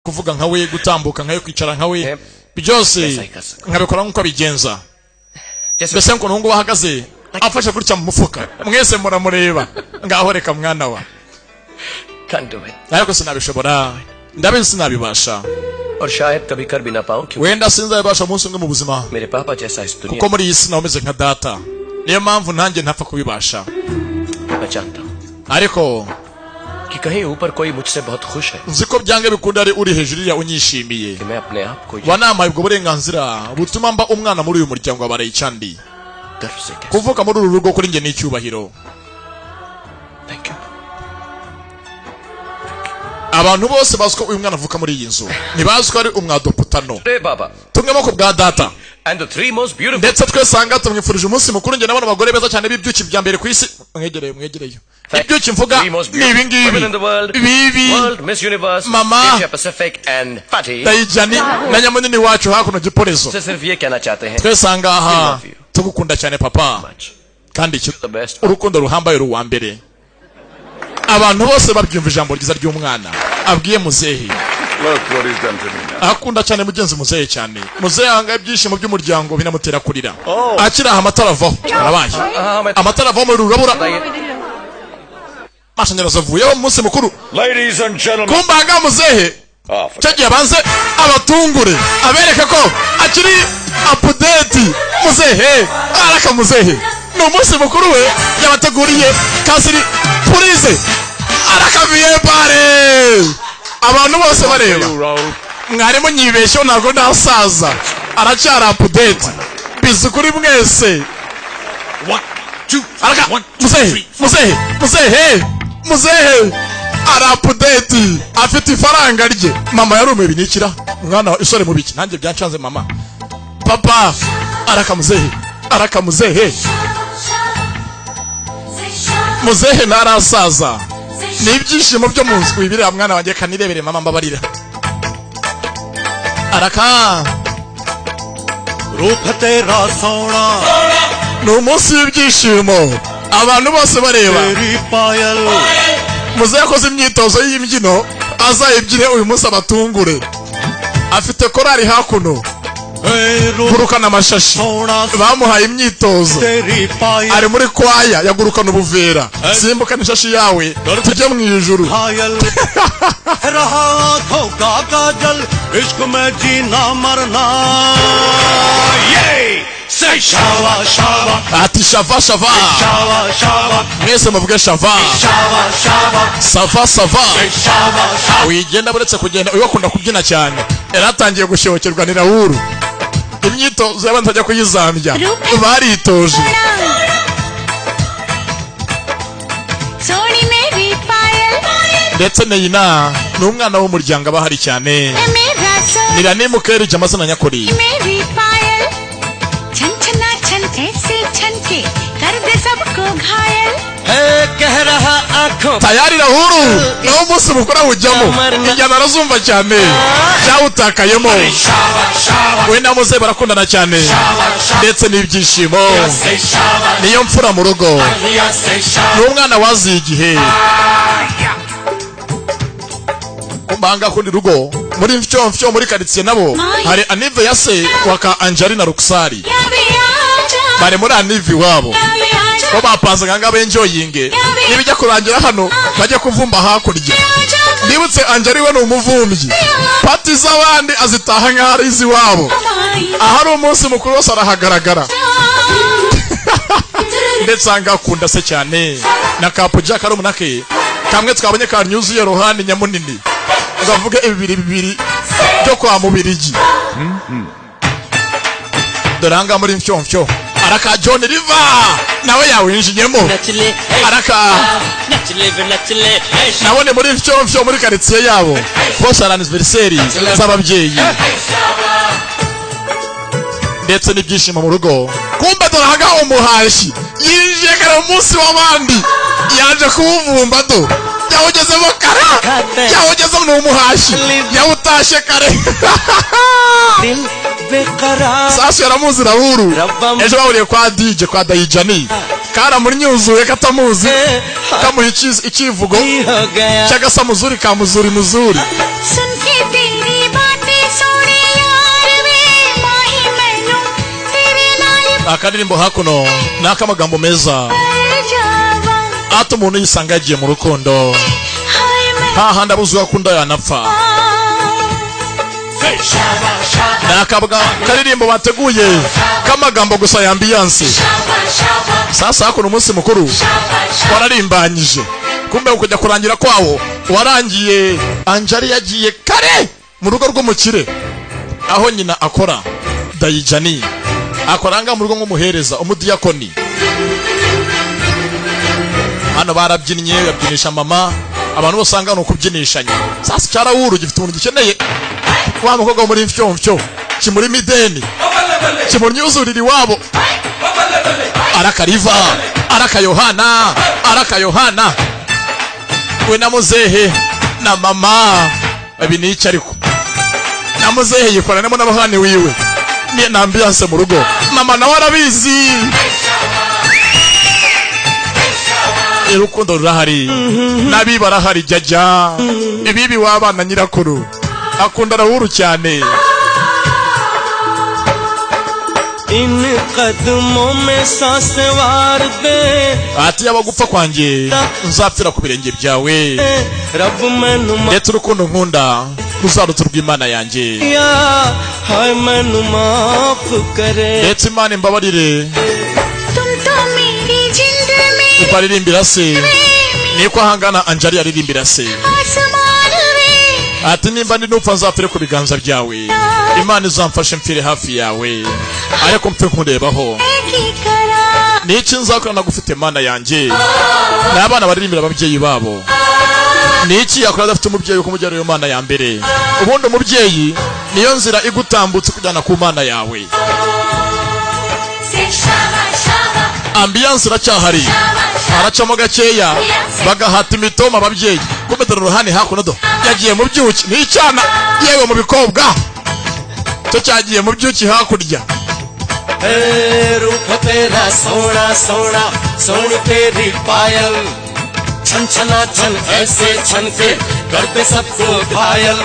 Kuvuga nka we, gutambuka nka we, kwicara nka we, byose nkabikora nk'uko abigenza. Mbese ngo n'ubu ahagaze afashe gutya mu mufuka, mwese muramureba. Ngaho reka mwana wa, ariko sinabishobora, ndabizi sinabibasha. और शायद कभी कर भी ना पाऊं क्यों Wenda sinzabibasha umunsi umwe mu buzima, मेरे पापा जैसा इस दुनिया kuko muri iyi si nawe umeze nka data, niyo mpamvu nanjye ntapfa kubibasha. मैं जानता हूँ Ariko कि कहीं ऊपर कोई मुझसे बहुत खुश है nzi ko byanga bikunda ari uri hejuru iriya unyishimiye, कि मैं अपने आप को ये wanampaye ubwo burenganzira butuma mba umwana muri uyu muryango wa Barayicandi. गर्व से कह Kuvuka muri uru rugo kuri njye ni icyubahiro. Thank you. Abantu bose bazi ko uyu mwana avuka muri iyi nzu, ntibazi ko ari umwadoputano. अरे बाबा Tumwe ku bwa data and the three most beautiful ndetse twesanga tumwifurije umunsi mukuru. Njye nabona abagore beza cyane b'ibyuki bya mbere ku isi. Mwegereye, mwegereye, ibyuki mvuga three most ni ibi beautiful ngibi women in the world, bibi. World Miss Universe, Mama. Asia Pacific and Fatty Dayijani na nyamunini wacu hakuno Giporezo, से सिर्फ ये कहना चाहते हैं twese aha ngaha We love you. tugukunda cyane papa, much kandi icyo the best. Urukundo ruhambaye ruwa mbere. Abantu bose babyumva ijambo ryiza ry'umwana abwiye muzehe. Look what he's done to me now. Akunda cyane mugenzi muzehe cyane. Muzehe ahanga ibyishimo by'umuryango binamutera kurira. Akiri aha amatara avaho, arabaye. Amatara avaho muri rurabura, amashanyarazi avuyeho mu munsi mukuru. Ladies and gentlemen. Kumbaga muzehe Oh, forget cyo gihe abanze abatungure, abereke ko akiri update. Muzehe araka, muzehe ni umunsi mukuru we yabateguriye kasiri purize, arakaviye bare, abantu bose bareba. Mwarimu nyibeshyeho, ntabwo ndasaza, aracyari update bizi kuri mwese. One, two, Araka one, two, muzehe three. Muzehe, muzehe, muzehe ari update, afite ifaranga rye. Mama yarumiwe, binikira mwana wa isore mubiki, nanjye byancanze mama. Papa araka, muzehe araka, muzehe, muzehe ntarasaza, ni ibyishimo byo mu nzu. Wibirira mwana wanjye, kanirebere mama, mbabarira. Araka. ਰੂਪ ਤੇਰਾ ਸੋਹਣਾ Ni umunsi w'ibyishimo, abantu bose bareba. ਤੇਰੀ ਪਾਇਲ Muzehe yakoze imyitozo y'imbyino, azayibyine uyu munsi abatungure. Afite korari hakuno. ਏ ਰੂਪ Gurukana amashashi, ਸੋਹਣਾ bamuhaye imyitozo. ਤੇਰੀ ਪਾਇਲ Ari muri kwaya yagurukana ubuvera. Simbukana ishashi yawe tujye mu ijuru. घायल रहा आंखों का काजल, इश्क में जीना मरना ये से शावा Shava Ati shava shava. Shava Shava Mwese muvuge shava. Shava Shava Ça va, ça va. Shava Shava Wigenda buretse kugenda, uyu akunda kubyina cyane, yaratangiye gushokerwa ni Rawuru. Imyitozo y'abantu bajya kuyizambya, baritoje. Soni मेरी पायल Ndetse Neyina ni umwana w'umuryango, aba ahari cyane. मेरा Soni Ni Rani Mukerije amazina nyakuri. मेरी पायल, छन छना छन ऐसे छन के कर दे सबको घायल। कह रहा आंखों Tayari Rahuru nawe umunsi mukuru awujyamo, injyana arazumva cyane, cyawutakayemo. We na muzehe barakundana cyane, ndetse n'ibyishimo, niyo mfura mu rugo, ni umwana waziye igihe. Kumbanga kundi rugo muri mfyo mfyo muri karitsiye nabo hari anniv ya se waka Anjali na Rukusari, bari muri anniv iwabo ko bapanze nganga benjoyinge, nibijya kurangira hano bajya kuvumba hakurya. Nibutse Anjali we ni umuvumbyi, party z'abandi azitaha nk'aho ari iz'iwabo. Ahari umunsi mukuru wose arahagaragara, ndetse aha ngaha akunda se cyane na kapuja karumuna ke kamwe twabonye kanyuzuye Rohani nyamunini, ngo avuge ibibiri bibiri byo kwa Mubirigi. Dore aha ngaha muri mfyomfyo araka John River nawe yawinjiyemo, araka nabone muri mfyomfyo muri karitsiye yabo bose hari anniversaire z'ababyeyi, ndetse n'ibyishimo mu rugo. Kumbe dore aha ngaha umuhashyi yinjiye kare mu munsi w'abandi, yaje kuwuvumba do, yawugezemo kare, yawugezemo, ni umuhashyi yawutashye kare. Sasu yaramuzi Rahuru, ejo bahuriye kwa DJ kwa Dayijani, karamunyuzuye katamuzi, kamuha icyivugo cy'agasamuzuri ka muzuri muzuri. सुन के तेरी Akaririmbo hakuno ni ak'amagambo meza ati umuntu yisanga yagiye mu rukundo hahandi abuze akunda yanapfa. Ni akabwa karirimbo bateguye k'amagambo gusa ya ambiyanse. Sasa hakuno umunsi mukuru wararimbanyije, kumbe kujya kurangira kwawo warangiye Anjali yagiye kare mu rugo rw'umukire aho nyina akora. Dayijani akoranga mu rugo nk'umuhereza umudiyakoni. Hano barabyinnye babyinisha mama, abantu bose usanga ni ukubyinishanya. Sasa cyarawuru gifite umuntu gikeneye wa mukobwa muri mfyomfyo kimuri mideni kimunyuzurira iwabo. Arakariva arakayohana arakayohana we na muzehe na mama ibi ni iki ariko na muzehe yikoranamo n'abahani wiwe ni ambiance mu rugo, mama nawe arabizi. Urukundo rurahari n'abi barahari jajya ibibi w'abana nyirakuru akunda Rahuru cyane. In qadmon mein saansein waar de ati yaba gupfa kwanjye nzapfira ku birenge byawe, rab mainu ndetse urukundo nkunda ruzarutse rw'Imana yanjye, hai mainu maaf kare ndetse Imana imbabarire. Uko aririmbira se niko ahangana Anjali aririmbira se ati nimba ndi nupfa nzapfire ku biganza byawe, Imana izamfashe mfire hafi yawe ariko mpfe nkurebaho. Niki nzakora nagufite Mana yanjye? N'abana baririmbira ababyeyi babo. Niki yakora adafite umubyeyi uko iyo Mana ya mbere? Ubundi umubyeyi niyo nzira igutambutse kujyana ku Mana yawe. Ambiance iracyahari, aracamo gakeya bagahata imitoma ababyeyi. Kumbe dore Ruhani hakuno do yagiye mu byuki n'icyana yewe mu bikobwa cyo cyagiye mu byuki hakurya. Roop tera sona sona son teri payal chhan chhana chhan aise chhan ke kar de sabko ghayal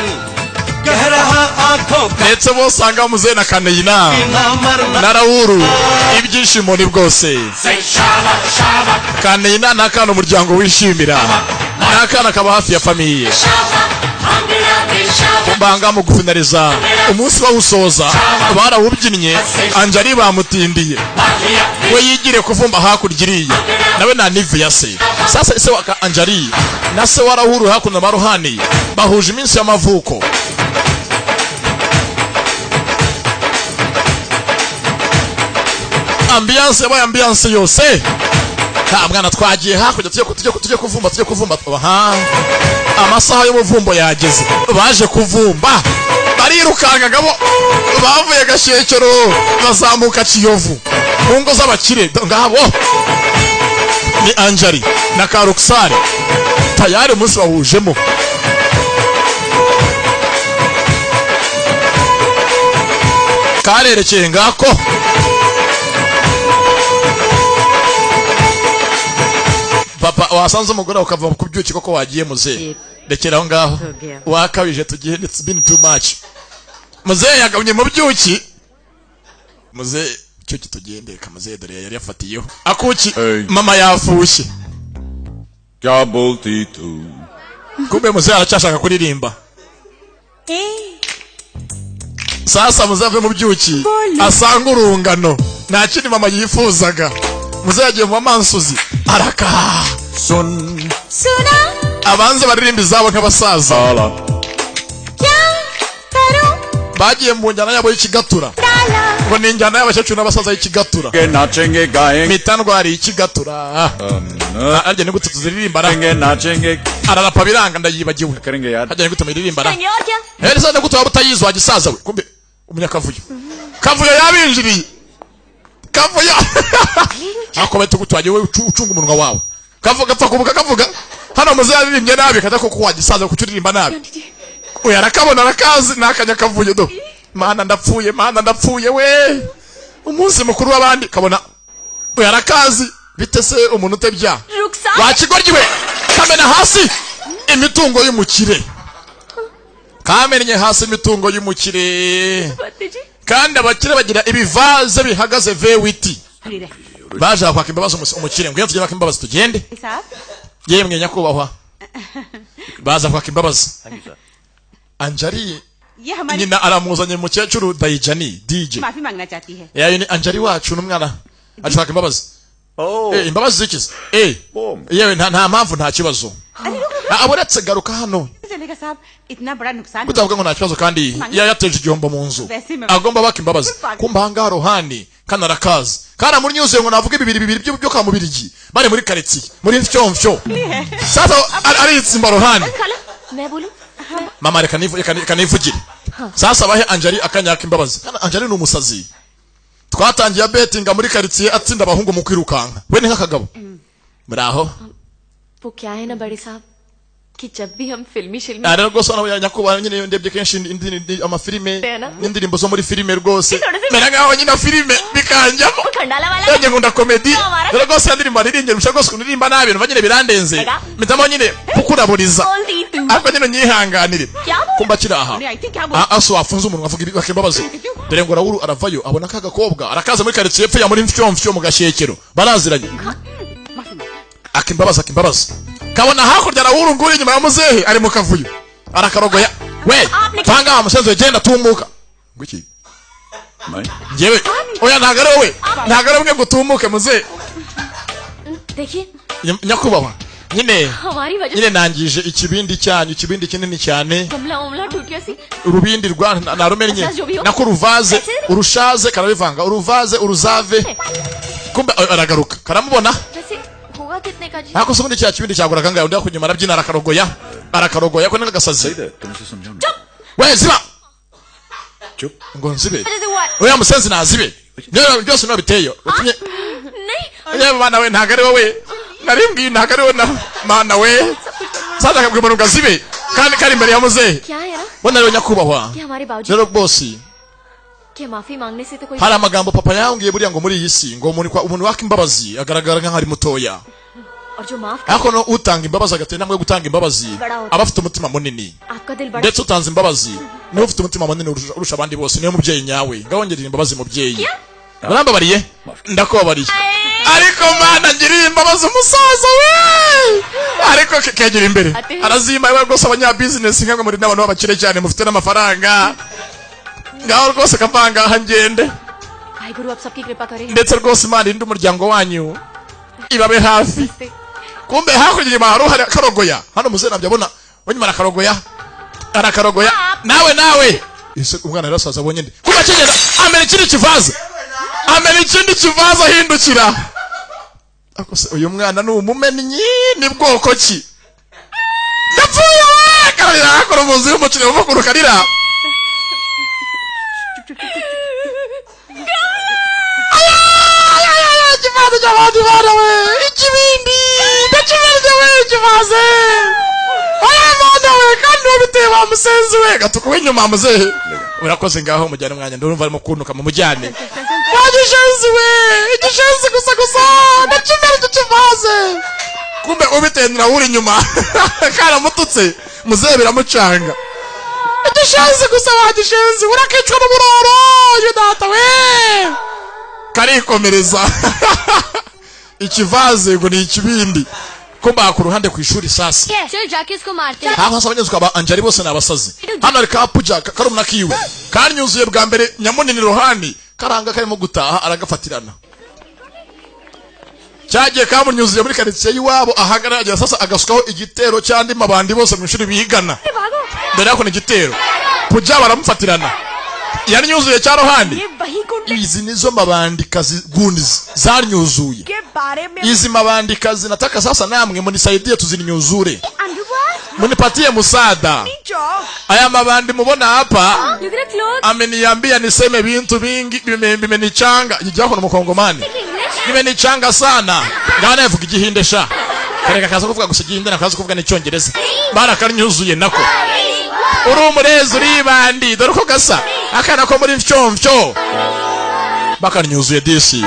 keh raha aankhon ndetse bose anga muze na Kaneyina na Rahuru ibyishimo ni bwose. Kaneyina n'akana umuryango wishimira, n'akana kaba hafi ya famiye. Banga mu gufinariza umunsi bawusoza barawubyinnye. Anjali bamutindiye we yigire kuvumba hakurya iriya nawe na nivu ya se. Sasa ise wa Anjali na se wa Rahuru hakuno ba Ruhani bahuje iminsi y'amavuko. Ambiance yabaye ambiance yose. Nta mwana twagiye hakurya tujye kuvumba tujye kuvumba. Aha amasaha y'umuvumbo yageze, baje kuvumba barirukanga ngabo bavuye Gashekero bazamuka Kiyovu mu ngo z'abakire. Ngabo ni Anjali na Karuksari tayari umunsi bawujemo. Karerekeye ngako papa wasanze umugore ukava ku byuki koko wagiye muze rekera aho ngaho wakabije tugiye, it's been too much. Muze yagabye mu byuki muze cyo kitugendeka muze dore yari yafatiyeho akuki mama yafushye kya bolti tu. Kumbe muze aracyashaka kuririmba. Sasa muze ave mu byuki asanga urungano nta kindi mama yifuzaga. Muze yagiye mu mansuzi araka sun suna abanza baririmba izabo nk'abasaza bagiye mu njyana yabo y'ikigatura, ngo ni injyana y'abakecuru n'abasaza y'ikigatura. Mitandwari y'ikigatura arya ni gute tuziririmba ararapa biranga ndayibagiwe. Hajya ni gute muyiririmba heri sa gute waba utayizi wagisaza we. Kumbe umunyakavuyo kavuyo yabinjiriye kavuyo akobete gutwaje we ucunga umunwa wawe kavuga pfa kubuka kavuga hano muze yaririmbye nabi kata koko wagisaza kucuririmba nabi. Oya arakabona arakazi nakanya kavuyo do mana ndapfuye we umunsi mukuru w'abandi kabona oya arakazi bitese umuntu utebya wakigoryi we kamena hasi imitungo y'umukire kamennye hasi imitungo y'umukire. Kandi abakire bagira ibivaze bihagaze V8 Baje kwaka imbabazi umukire, ngwino tujye kwaka imbabazi tugende. Yemwe nyakubahwa, baza kwaka imbabazi. Anjali nyina aramuzanye mukecuru Dayijani DJ. Yayo ni Anjali wacu n'umwana aje kwaka imbabazi. Imbabazi zikize. Yewe nta mpamvu, nta kibazo. Aboretse garuka hano. Kutavuga ngo nta kibazo kandi yateje igihombo mu nzu. Agomba baka imbabazi. Kumba hanga Rohani kana rakazi. Kana muri nyuze ngo navuga bibiri bibiri byo ka mubirigi. Bari muri quartier, muri mfyomfyo. Sasa ari itsimba Rohani. Mama reka nivugire. Sasa bahe Anjali akanyaka imbabazi. Kana Anjali ni umusazi. Twatangiye bettinga muri quartier atsinda abahungu mu kwirukanka. We ni nk'akagabo. Muraho. वो क्या है ना बड़े साहब कि जब भी हम फिल्मी शिल्मी Ara rwose hano nyakubahwa nyine ndebye kenshi amafilime n'indirimbo zo muri filime rwose mera nkaho nyine filime bikanjamo yanjye nkunda komedi rero rwose indirimbo aririmbye rusha rwose kuririmba nabi numva nyine birandenze mpitamo nyine kukuraburiza ariko nyine nyihanganire kumba kiri aha aso wafunze umunwa avuga ibaka imbabazi dore ngo Raul aravayo abona ka gakobwa arakaza muri quartier epfo ya muri mfyomfyo mu gashyekero baraziranye akimbabaza akimbabaza kabona hakurya Raul nguri inyuma ya muzehe ari mu kavuyo arakarogoya we tanga musenzo genda tumuka ngwiki ngewe oya ntagaro we ntagaro mwe gutumuke muzehe nyakubahwa nyine nyine nangije ikibindi cyanyu ikibindi kinini cyane urubindi rwa narumennye nako uruvaze urushaze karabivanga uruvaze uruzave kumbe aragaruka karamubona Nako se ubundi cya kibindi cyagura kangahe undi akunyuma arabyina arakarogoya arakarogoya ko n'agasazi we ziba ngo nzibe oya musenzi nazibe niyo byose no biteyo utumye yewe bana we ntago ari wowe narimbwiye ntago ari wowe na mana we sasa akabwira umuntu ngo azibe kandi kari imbere ya muzehe bona rero nyakubahwa rero bosi hari amagambo papa yambwiye buriya ngo muri iyi si ngo umuntu waka imbabazi agaragara nkaho ari mutoya ariko no utanga imbabazi agatera intambwe yo gutanga imbabazi aba afite umutima munini ndetse utanze imbabazi niwe ufite umutima munini urusha abandi bose niwe mubyeyi nyawe ngabongerera imbabazi mubyeyi urambabariye ndakubabariye ariko mana ngiriye imbabazi umusaza we ariko kegera imbere arazima we rwose abanyabusiness nkamwe muri n'abantu b'abakire cyane mufite n'amafaranga ngaho rwose kavanga aha ngende ndetse rwose Imana irinde umuryango wanyu ibabe hafi kumbe hakurya inyuma hari uhari akarogoya hano muzehe nabyo abona wenyuma arakarogoya arakarogoya nawe nawe ese umwana yarasaza abonye nde kuba kigenda amena ikindi kivaze amena ikindi kivaze ahindukira akose uyu mwana ni umumennyi ni bwoko ki ndapfuye we kararira akora umuzi w'umukino w'umukuru karira ikivaze cy'abandi bana we ikibindi ndakibirya we ikivaze oya mana we kandi wabiteye wa musenzi we gatuka w'inyuma muzehe urakoze ngaho mujyane umwanya ndumva arimo kuntuka mumujyane wa gishenzi we igishenzi gusa gusa ndakibirya ikivaze kumbe ubiteye uri inyuma karamututse muzehe biramucanga igishenzi gusa wa gishenzi urakicwa n'uburoro yo data we karikomereza ikivaze ngo ni ikibindi kumba ku ruhande ku ishuri sasa aho abanyezwa ba Anjali bose nabasazi hano ari ka Puja karumuna kiwe kanyuzuye bwa mbere nyamunini Rohani karanga karimo gutaha aragafatirana cyagiye kamunyuzuye muri quartier y'iwabo ahagaragara sasa agasukaho igitero cyandi mabandi bose mu ishuri bigana dore yako ni igitero Puja baramufatirana yanyuzuye cya Rohani izi nizo mabandikazi gunizi zanyuzuye izi mabandikazi nataka sasa namwe munisaidie tuzinyuzure munipatie musada aya mabandi mubona hapa ameniambia niseme bintu bingi bimenichanga jijako n'umukongomani bimenichanga sana ngana yavuga igihinde sha kareka kaza kuvuga gusa igihinde nakaza kuvuga n'icyongereza barakanyuzuye nako uri umurezi uribandi dore uko gasa akana ko muri mfyomfyo bakanyuzuye disi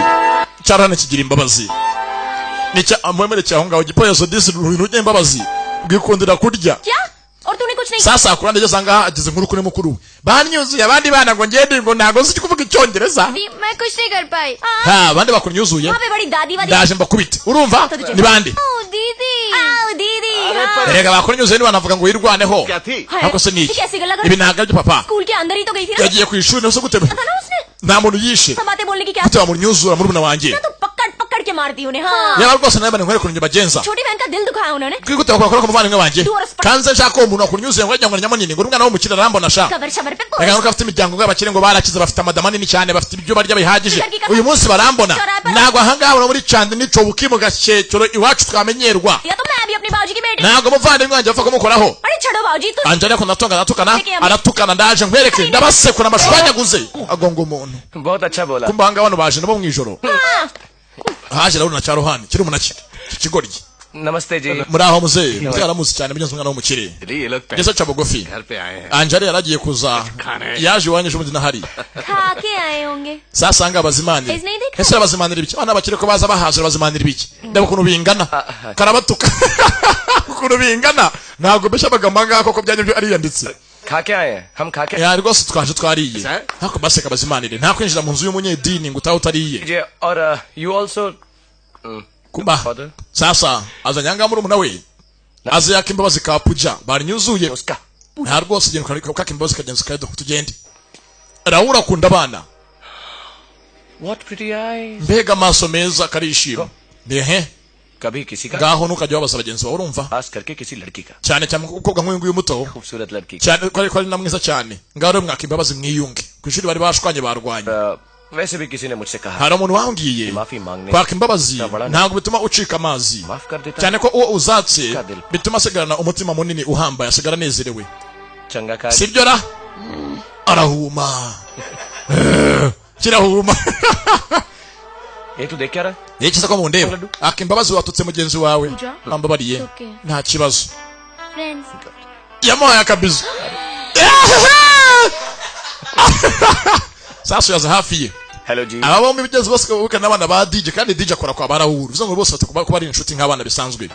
cyarane kigira imbabazi nicya amwemere cyaho ngaho gipoyezo disi rujye imbabazi bwikundira kurya और तूने कुछ नहीं Sasa kurande ageze ahangaha ageze inkuru kuri mukuru we banyuzuye abandi bana ngo ngende ngo ntago nzi kuvuga icyongereza मैं कुछ नहीं कर पाई Ha, abandi bakunyuzuye वहाँ पे बड़ी दादी वादी ndaje mbakubite urumva ni bande दीदी आओ दीदी Erega bakunyuzuye ntibanavuga ngo wirwaneho ariko se ni iki कैसे गला ibi ntabwo aribyo papa school के अंदर ही तो गई थी ना yagiye ku ishuri nose gute था ना उसने nta muntu yishe सब बातें बोलने की क्या gute bamunyuzura murumuna wanjye तो पकड़ पकड़ के मार दी उन्हें हाँ yaba rwose nawe nkwereke ukuntu bagenza छोटी बहन का दिल दुखाया उन्होंने gute bakora ku muvandimwe wanjye kanze nshaka uwo muntu wakunyuzuye ngo ajya ngo nyamunini ngo umwana w'umukire arambona sha cover shower पे reka nuko afite imiryango y'abakire ngo barakize bafite amada manini cyane bafite ibyo barya bihagije uyu munsi barambona ntabwo ahangaha ubona muri candi nico buki mu gakecero iwacu twamenyerwa या तो मैं भी अपनी बाबूजी की बेटी ntabwo umuvandimwe wanjye bapfa kumukoraho अरे छोड़ो बाबूजी तो Anjali akunda atonga aratukana aratukana ndaje nkwereke ndabasekura amashwanyaguze agonga umuntu बहुत अच्छा बोला kumba ahangaha bano baje nabo mu ijoro haje rero na cyarohani kiri umunaki ikigoryi नमस्ते जी muri aho muzehe muzehe aramuzi cyane mugenzi umwana w'umukire ये लोग ngeze aca bugufi घर पे आए हैं Anjali yaragiye kuza yaje iwanyu ejo bundi nahari खा के आए होंगे sasa nga abazimanire Ese nideka. ese abazimanira ibiki abana bakire ko baza bahaje abazimanira ibiki ndeba ukuntu bingana karabatuka ukuntu bingana ntabwo mbese amagambo angaka koko byanya byo ariyanditse खा के आए हैं हम खा के ya rwose twaje twariye ntako baseka abazimanire nta kwinjira mu nzu y'umunyedini ngo utahe utariye जी और you also kumba sasa azanye ahangaha murumuna we aze yaka imbabazi ka puja barinyuzuye nta rwose ugenda ukaka imbabazi ukagenza ukayaduha tugende Raul akunda abana What pretty eyes mbega amaso meza karishima nehe कभी किसी का ngaho ntukajya wabaza bagenzi bawe urumva खास करके किसी लड़की का cyane cyane umukobwa nk'uyu nguyu muto खूबसूरत लड़की cyane ko ari na mwiza cyane ngaho rero mwaka imbabazi mwiyunge ku ishuri bari bashwanye barwanye वैसे भी किसी ने मुझसे कहा hari umuntu wambwiye माफी मांगने kwaka imbabazi ntabwo bituma ucika amazi माफ कर देता cyane ko uwo uzatse bituma asigarana umutima munini uhambaye asigara anezerewe चंगा का sibyo ra arahuma kirahuma ये तू देख क्या रहा Ni ko mundeba aka imbabazi watutse mugenzi wawe ambabariye nta kibazo friends yamuhaye akabizo sasa yaza hafi ye hello ji aba bombi bigeze bose buka n'abana ba DJ kandi DJ akora kwa Barawuru bivuze ngo bose bafite kuba ari inshuti nk'abana bisanzwe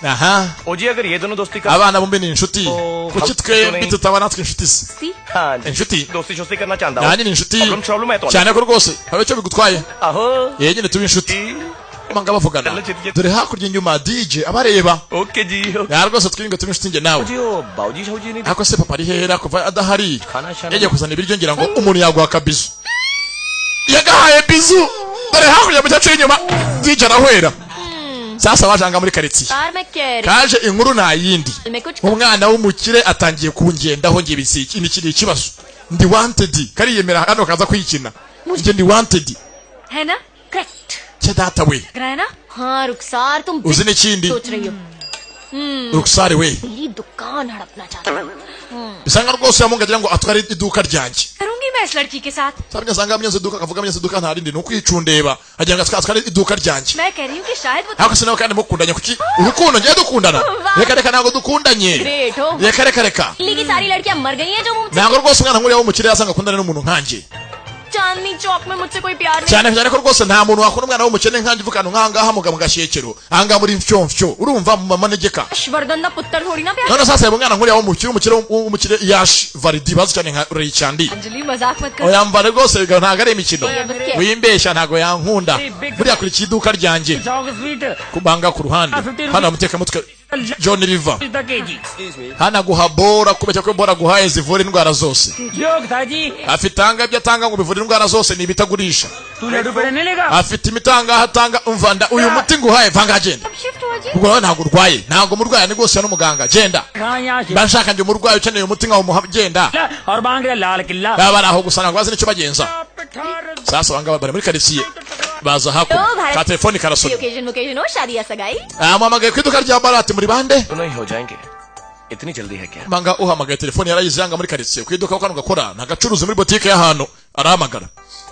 aha ओ जी अगर ये दोनों दोस्ती का abana bombi ni inshuti kuki twembi tutaba natwe inshuti se हाँ जी inshuti दोस्ती शोस्ती करना चाहता हूँ nanjye ni inshuti problem problem है तो cyane ko rwose hari icyo bigutwaye आहो yeye nyine tuba inshuti banga bavugana dore hakurya inyuma DJ abareba okay ji ya rwose twiyunge tube inshuti njye nawe जी ओ बाबूजी शाहू नहीं ariko se papa ari hera kuva adahari खाना शाना yagiye kuzana ibiryo ngira ngo umuntu yaguha akabizu yagahaye bizu dore hakurya mu cyacu inyuma DJ arahwera sasa bajanga muri quartier यार मैं कह रही kaje inkuru nta yindi मैं कुछ umwana w'umukire atangiye kungendaho ngiye ibisiki iki ni ikibazo ndi wanted kariyemera hano kaza kwikina njye ndi wanted है ना correct cya data we लग रहा है ना हाँ रुखसार तुम uzi n'ikindi सोच रही हो Ruxare we मेरी दुकान हड़पना चाहते हो bisa nkaho rwose yamunga agira ngo atware iduka ryanjye करूंगी मैं इस लड़की के साथ sabye nsanga myenze iduka akavuga myenze iduka nta rindi ni ukwicundeba agira ngo atware iduka ryanjye मैं कह रही हूँ कि शायद वो ariko se nawe kandi mukundanye kuki urukundo ngiye dukundana reka reka ntabwo dukundanye great हो reka reka reka Delhi की सारी लड़कियां मर गई हैं जो मुझसे ntabwo rwose umwana nk'uriya w'umukire yasanga akundana n'umuntu nkanjye Chandni Chowk में मुझसे कोई प्यार नहीं cyane cyane ko rwose nta muntu wakunda umwana w'umukene nkanjye uvuga ahantu nk'ahangaha mu gashyekero ahangaha muri mfyomfyo urumva mu manegeka Harshvardhan ना पुत्र थोड़ी ना प्यार none sasa yaba umwana nk'uriya w'umukire umukire w'umukire yash varidi bazi cyane nka Raychandi Anjali मजाक मत कर oya mva rwose ntabwo ari imikino wimbeshya ntabwo yankunda buriya kurikiye iduka ryanjye kubanga ku ruhande hano mutekamutwe John River hano aguha bora kubeshya ko bora aguhaye zivura indwara zose afite anga ibyo atanga ngo bivure indwara zose ni ibitagurisha afite imitanga aho atanga umva nda uyu muti nguhaye vanga agenda ubwo nawe ntabwo urwaye ntabwo umurwayi ni rwose n'umuganga genda mba nshaka njye umurwayi ukeneye umuti nkawumuha genda baba bari aho gusa ntabwo bazi n'icyo bagenza sasa abangaba bari muri karitsiye baza hakuno ka telefoni karasona occasion occasion हो शादी या सगाई amuhamagaye ku iduka rya barati muri bande नहीं हो जाएंगे इतनी जल्दी है क्या manga uhamagaye telefoni yarayize yanga muri karitsiye ku iduka kano gakora ntagacuruzi muri botike y'ahantu arahamagara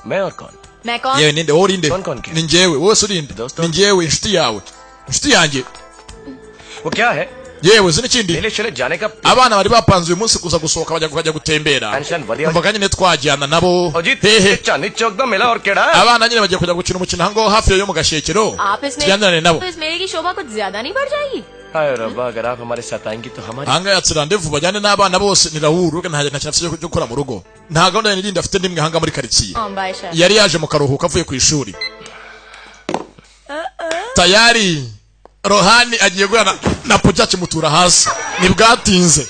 मैं और कौन मैं कौन yewe ninde wowe urinde ni njyewe wowe se urinde ni njyewe inshuti yawe inshuti yanjye वो क्या है yewe uzi n'ikindi मेले चले जाने का abana bari bapanze uyu munsi kuza gusohoka bajya kujya gutembera umvaga nyine twajyana nabo hehe Chandni Chowk दा मेला और केड़ा abana nyine bagiye kujya gukina umukino aho ngaho hafi yo mu gashyekero आप इसमें tugendane nabo तो इस मेले की शोभा कुछ ज्यादा नहीं बढ़ जाएगी हाय रब्बा अगर आप हमारे साथ आएंगी तो हमारी Ahangaha yatse randevu bajyane n'abana bose ni Rahul nta nta kintu afite cyo gukora mu rugo, nta gahunda yindi afite n'imwe ahanga muri karitsiye. Bye Shah. Yari yaje mu karuhuko avuye ku ishuri. Tayari Rohani agiye guhura na Puja kimutura hasi, ntibwatinze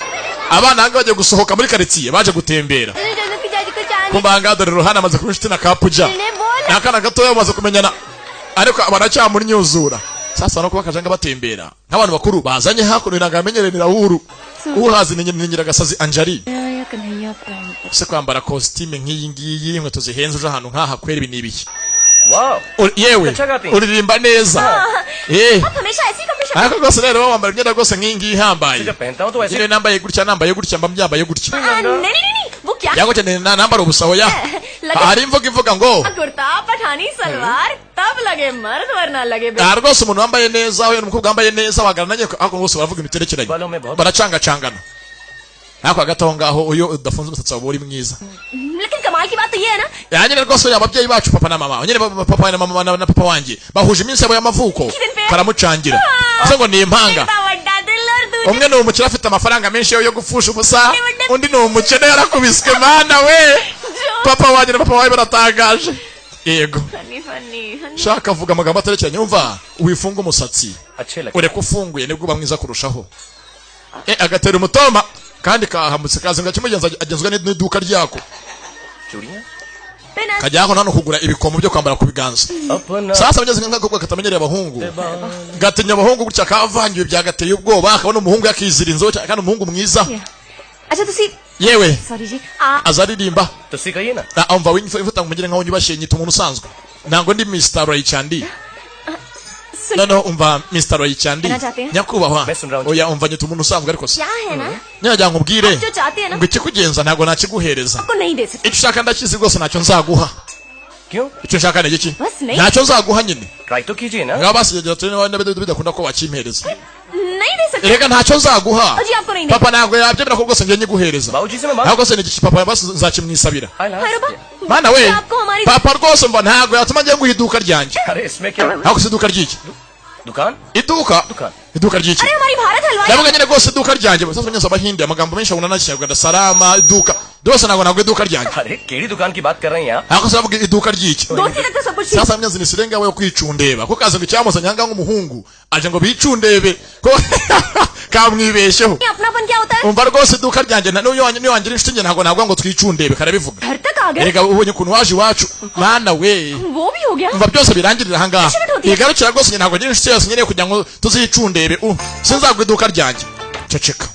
abana ahanga bagiye gusohoka muri karitsiye baje gutembera. Kumva ahangaha dore Rohani amaze kuba inshuti na ka Puja, ni akana gatoya bamaze kumenyana ariko baracyamunyuzura. Sasa no kuba kajanga batembera nk'abantu bakuru bazanye hakuno irangamenyere ni Rahul uhazi ni Nyiragasazi Anjali. या Kanhaiya pant. Se kwambara kositime nk'iyi ngiyi, inkweto zihenze, uje ahantu nk'aha kwera ibi ni ibiki? वाह Yewe अच्छा गाती हैं। uririmba neza eh. आप हमेशा ऐसी कपड़े Ariko rwose rero wambara imyenda rwose nk'iyi ngiyi ihambaye. जब पहनता हूँ तो ऐसे Nyine nambaye gutya, nambaye gutya, mba myambaye gutya. नहीं नहीं नहीं वो क्या Cyangwa cyane nambara ubusa hoya. लगे Hari imvugo ivuga ngo kurta Pathani salwar तब लगे मर्द वरना लगे बे aha rwose umuntu wambaye neza we n'umukobwa wambaye neza bahagarara nanjye, ariko bose baravuga imiterekeranye बालों में बहुत baracangacangana, ariko hagati aho ngaho iyo udafunze umusatsi wawe uba uri mwiza. लेकिन कमाल की बात तो ये है ना Ya nyine rwose ababyeyi bacu papa na mama nyine papa na mama na papa wanjye bahuje iminsi yabo y'amavuko, karamucangira se ngo ni impanga. इतना बड़ा दिल और दूजे Umwe ni umukire afite amafaranga menshi yo gupfusha ubusa, undi ni umukene yarakubiswe. Mana we, papa wanjye na papa wawe baratangaje yego. Funny funny funny. Shaka avuga amagambo atarekeranye, umva wifunga umusatsi अच्छे लगे ureke ufunguye nibwo uba mwiza kurushaho. Agatera umutoma kandi kahamutse kazi ngo kimugenza agenzwa n'iduka ryako चूड़ियाँ बिना kajya hano hano kugura ibikomo byo kwambara ku biganza. अपना Sasa bageze nk'agakobwa katamenyereye abahungu, gatinya abahungu gutya, kavangiwe byagateye ubwoba, akabona umuhungu yakizira inzobe kandi umuhungu mwiza. अच्छा तुसी Yewe sorry जी आ aza aririmba. तुसी कहिए ना Ah, umva wimfata ngo mugire nkaho nyubashye nyita umuntu usanzwe, ntabwo ndi Mr. Royicyandi. सुन Noneho umva Mr. Royicyandi कहना चाहते हैं? nyakubahwa. मैं सुन रहा हूँ। Oya umva nyita umuntu usanzwe ariko se क्या है ना nyagira ngo ubwire जो चाहते हैं ना ngo ikikugenza ntabwo nakiguhereza. आपको नहीं दे सकते। Icyo ushaka ndakizi rwose ntacyo nzaguha. क्यों Icyo nshaka ni igiki? बस नहीं। Ntacyo nzaguha nyine. Try तो कीजिए ना Ngaho basigaye turi niba bidakunda ko wakimpereza. नहीं दे सकते। Erega ntacyo nzaguha. अजी आपको नहीं दे Papa ntabwo yabyemera ko rwose ngiye nyiguhereza. बाबूजी से मैं मांग Ahubwo se ni igiki papa basi nzakimwisabira. हाय हाय रब्बा Mana we, आपको हमारी papa rwose mva ntabwo yatuma ngiye nguha iduka ryanjye. अरे इसमें क्या Ahubwo se iduka ry'iki? दुकान Iduka दुकान iduka ry'iki? अरे हमारी भारत हलवाई Ndavuga nyine rwose iduka ryanjye. Sasa nyine abahinde amagambo menshi abona n'ikinyarwanda salama iduka rwose ntabwo ntabwo iduka ryanjye. अरे केड़ी दुकान की बात कर रहे हैं आप Ahubwo se bavuga iduka ry'iki? दोस्ती तक तो सब कुछ ठीक Sasa myanzi nisirenga we kwicundeba ko kaza ngo icyamuzanye ahangaha nk'umuhungu aje ngo bicundebe ko kamwibeshyeho. है अपनापन क्या होता है Umva rwose iduka ryanjye n'iyo wangira inshuti njye ntabwo ntabwo ngo twicundebe karabivuga. घर तक आ गए Erega ubonye ukuntu waje iwacu mwana we. वो भी हो गया Umva byose birangirira ahangaha Ishuri bigarukira rwose njye ntabwo ngira inshuti yose nkeneye kugira ngo tuzicundebe sinzagwa iduka ryanjye ceceka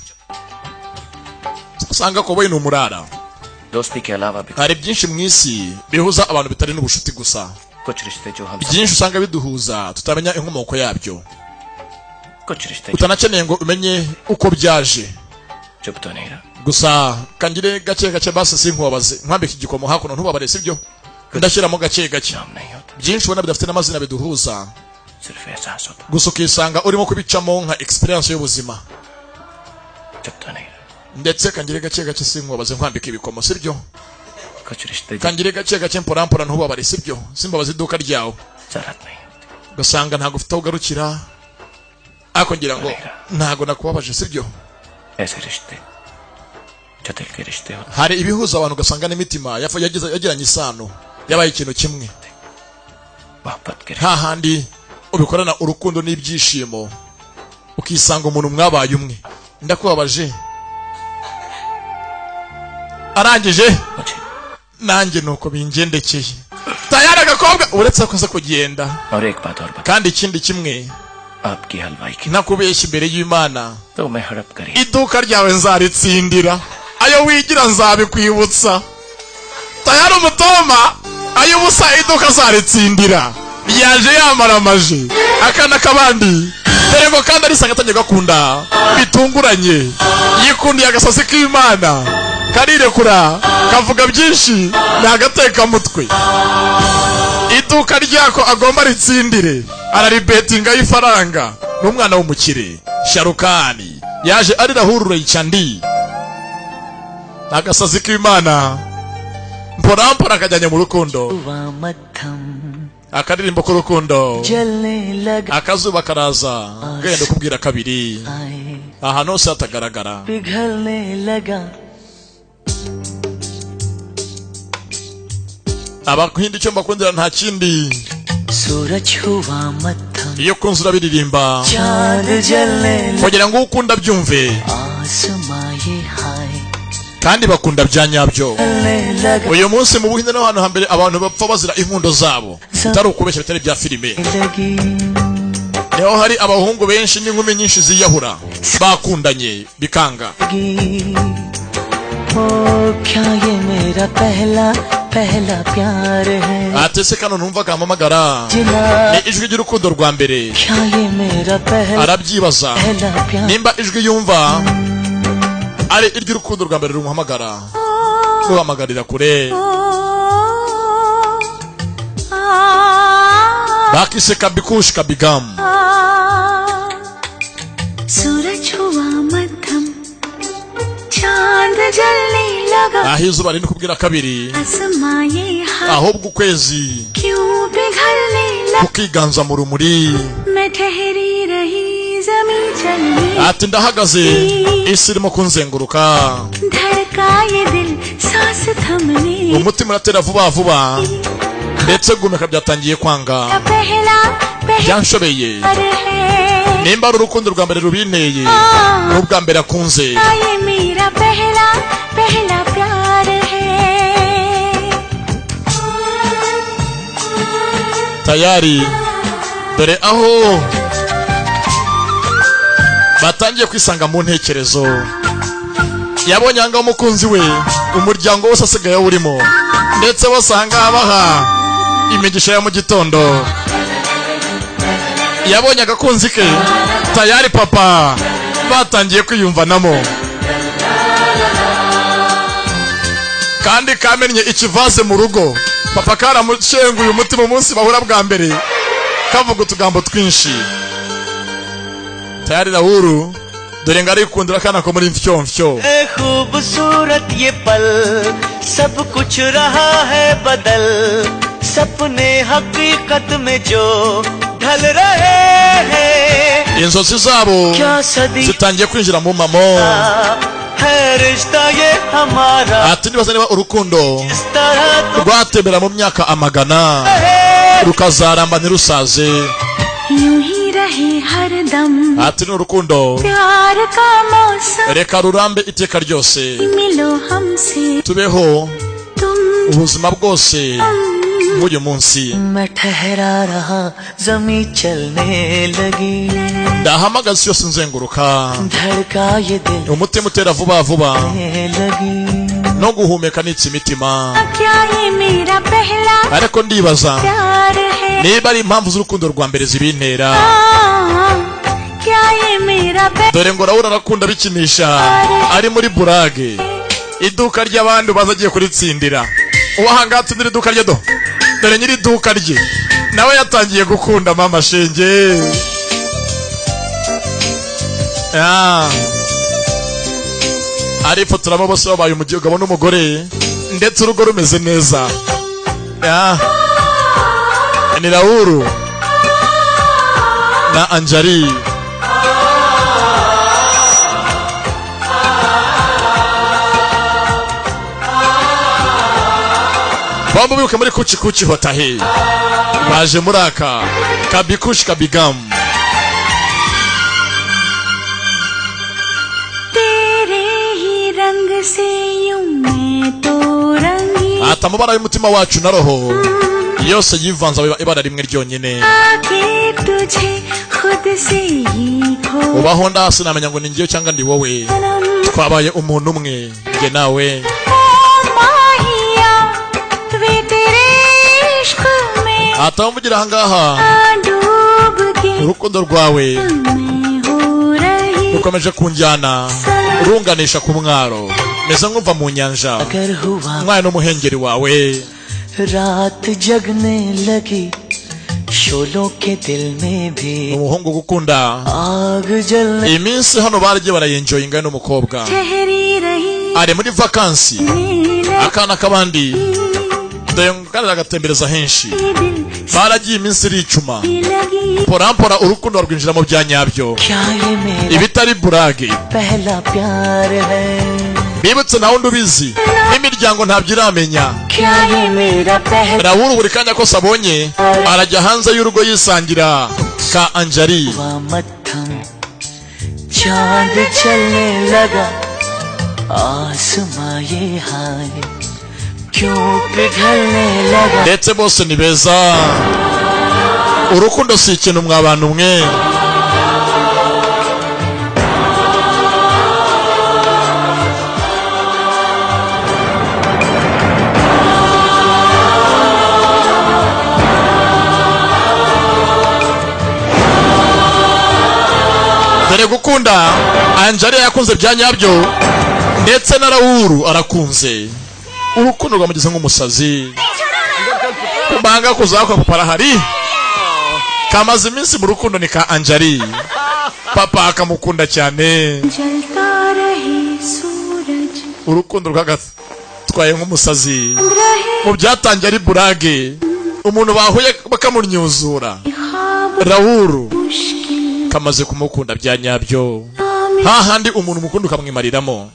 usanga ko we ni umurara. दोस्ती के अलावा भी Hari byinshi mu isi bihuza abantu bitari n'ubushuti gusa. कुछ रिश्ते जो हम Byinshi usanga biduhuza tutamenya inkomoko yabyo, कुछ रिश्ते जो utanakeneye ngo umenye uko byaje. चुप तो नहीं रहा Gusa kangire gake gake basi sinkubabaze nkwambike igikomo hakuno ntubabare sibyo ndashyiramo gake gake. नाम नहीं होता Byinshi ubona bidafite n'amazina biduhuza, सिर्फ एहसास होता gusa ukisanga urimo kubicamo nka experience y'ubuzima. चुप तो नहीं रहा Ndetse kangire gake gake sinkubabaze nkwambike ibikomo sibyo कुछ रिश्ते जो kangire gake gake mporampora ntubabare sibyo simbabaze iduka ryawe. जरूरत नहीं होती Ugasanga ntabwo ufite aho ugarukira ariko ngira ngo ntabwo nakubabaje sibyo. ऐसे रिश्ते जो दिल के रिश्ते होते Hari ibihuza abantu ugasanga n'imitima yagiranye isano yabaye ikintu kimwe, मोहब्बत के hahandi ubikorana urukundo n'ibyishimo ukisanga umuntu mwabaye umwe. Ndakubabaje arangije मुझे nanjye nuko bingendekeye tayari agakobwa uretse ko aza kugenda. और एक बात और बता Kandi ikindi kimwe आपकी हलवाई की nakubeshya imbere y'Imana तो मैं हड़प करी iduka ryawe nzaritsindira ayo wigira nzabikwibutsa. Tayari umutoma ayo ubusa iduka azaritsindira yaje yamaramaje akana k'abandi dore ngo kandi arisanga atangiye gakunda bitunguranye yikundiye agasozi k'Imana karirekura kavuga byinshi ni agatekamutwe. Iduka ryako agomba ritsindire araribetinga y'ifaranga n'umwana w'umukire Sharukani yaje arirahurura yicyandi agasazi k'Imana mporampora akajyanye mu rukundo. Akaririmbo k'urukundo. जलने लगा Akazuba karaza genda kubwira kabiri आए ahantu hose hatagaragara. पिघलने लगा Abakuhinda icyo mbakundira nta kindi. सूरज हुआ मत्थम Iyo kunze urabiririmba चांद जलने लगा kugira ngo ukunda abyumve आसमां ये हाय kandi bakunda bya nyabyo. जलने लगा Uyu munsi mu Buhinde niho hantu hambere abantu bapfa bazira inkundo zabo, bitari ukubeshya, bitari ibya filime. लगी Niho hari abahungu benshi n'inkumi nyinshi ziyahura bakundanye bikanga. लगी ओ क्या ये मेरा पहला पहला प्यार है Ati se kano numva kampamagara जिला ni ijwi ry'urukundo rwa mbere? क्या ये मेरा पहला Arabyibaza पहला प्यार nimba ijwi yumva ari iry'urukundo rwa mbere rumuhamagara, ruhamagarira kure. Bakise Kabikush Kabigamu. सूरज हुआ मध्यम चांद जलने लगा Aho izuba riri kubwira kabiri, आसमां ये हाय ahubwo ukwezi क्यों पिघलने लगा kukiganza mu rumuri. मैं ठहरी रही जमी चलने Ati ndahagaze, isi irimo kunzenguruka, धड़का ये दिल सांस थमने umutima uratera vuba vuba, ndetse guhumeka byatangiye kwanga, का पहला पहला byanshobeye. है Nimba ari urukundo rwa mbere rubinteye, n'ubwa mbere akunze. ये मेरा पहला पहला प्यार है Tayari dore aho batangiye kwisanga mu ntekerezo. Yabonye ahangaha umukunzi we, umuryango wose asigaye awurimo, ndetse bose ahangaha baha imigisha ya mu gitondo. Yabonye agakunzi ke tayari, papa batangiye kwiyumvanamo, kandi kamennye ikivaze mu rugo. Papa karamushenguye umutima umunsi bahura bwa mbere, kavuga utugambo twinshi. Tayari Rahuru dore ngo arikundira akana ko muri mfyomfyo. ए खूबसूरत ये पल सब कुछ रहा है बदल सपने हकीकत में जो ढल रहे हैं Inzozi zabo क्या सदी zitangiye kwinjira mu mpamo. है रिश्ता ये हमारा Ati nibaza niba urukundo इस तरह तो rwatembera mu myaka amagana rukazaramba ntirusaze. यूं ही रहे हर दम Ati ni urukundo प्यार का मौसम reka rurambe iteka ryose, मिलो हमसे tubeho तुम ubuzima bwose nk'uyu munsi. मैं ठहरा रहा जमी चलने लगी Ndahamagaza isi yose nzenguruka, धड़का ये दिल umutima utera vuba vuba, लगी no guhumeka nitsa imitima. क्या ये मेरा पहला Ariko ndibaza प्यार है niba ari impamvu z'urukundo rwa mbere zibintera. क्या ये मेरा Dore ngo Rahura arakunda bikinisha, ari muri burage iduka ry'abandi baza agiye kuritsindira. Uwo ahangaha atsindira iduka rye, do dore nyiri iduka rye nawe yatangiye gukunda mama shenge. Ah. Arifotoramo bose babaye umugabo n'umugore, ndetse urugo rumeze neza. Ah. Ni Rahuru na Anjali. Bombi bibuka muri Kuchi Kuchi Hotahe, baje muri aka Kabikushi Kabigamu. तेरे ही रंग से यूं मैं तो रंगी Ati amabara y'umutima wacu na roho yose yivanze aba ibara rimwe ryonyine. आके तुझे खुद से ही खो Ubaho ndasi namenya ngo ni njyewe cyangwa ndi wowe, twabaye umuntu umwe njye nawe. ओ माहिया वे तेरे इश्क में Atamvugira ahangaha डूब के urukundo rwawe मैं हो रही rukomeje kunjyana runganisha ku mwaro, meze nk'umva mu nyanja अगर हुआ umwana n'umuhengeri wawe. रात जगने लगी शोलों के दिल में भी Umuhungu gukunda आग जलने iminsi hano baragiye barayenjoyinga n'umukobwa ठहरी रही ari muri vakansi, akana k'abandi dore ngo kandi agatembereza henshi. दिल Baragiye iminsi iricuma, porampora urukundo rwinjira mu bya nyabyo, ibitari burage. पहला प्यार है Bibutse nawe undi ubizi n'imiryango ntabyo iramenya. क्या ये मेरा पहला Rahul buri kanya kose abonye arajya hanze y'urugo yisangira ka Anjali. मत्थम चांद चलने लगा आसमां ये हाय क्यों पिघलने लगा Ndetse bose ni beza. Urukundo si ikintu mwa bantu mwe. Dore gukunda Anjali yakunze bya nyabyo, ndetse na Rahul arakunze. Urukundo rwamugize nk'umusazi. Kubanga kuzakwa parahari kamaze iminsi mu rukundo ni ka Anjali. Papa akamukunda cyane. जलता रहे सूरज Urukundo rwagatwaye nk'umusazi. Mu byatangiye ari burage, umuntu bahuye bakamunyuzura. Rahul kamaze kumukunda bya nyabyo, hahandi umuntu mukunda ukamwimariramo.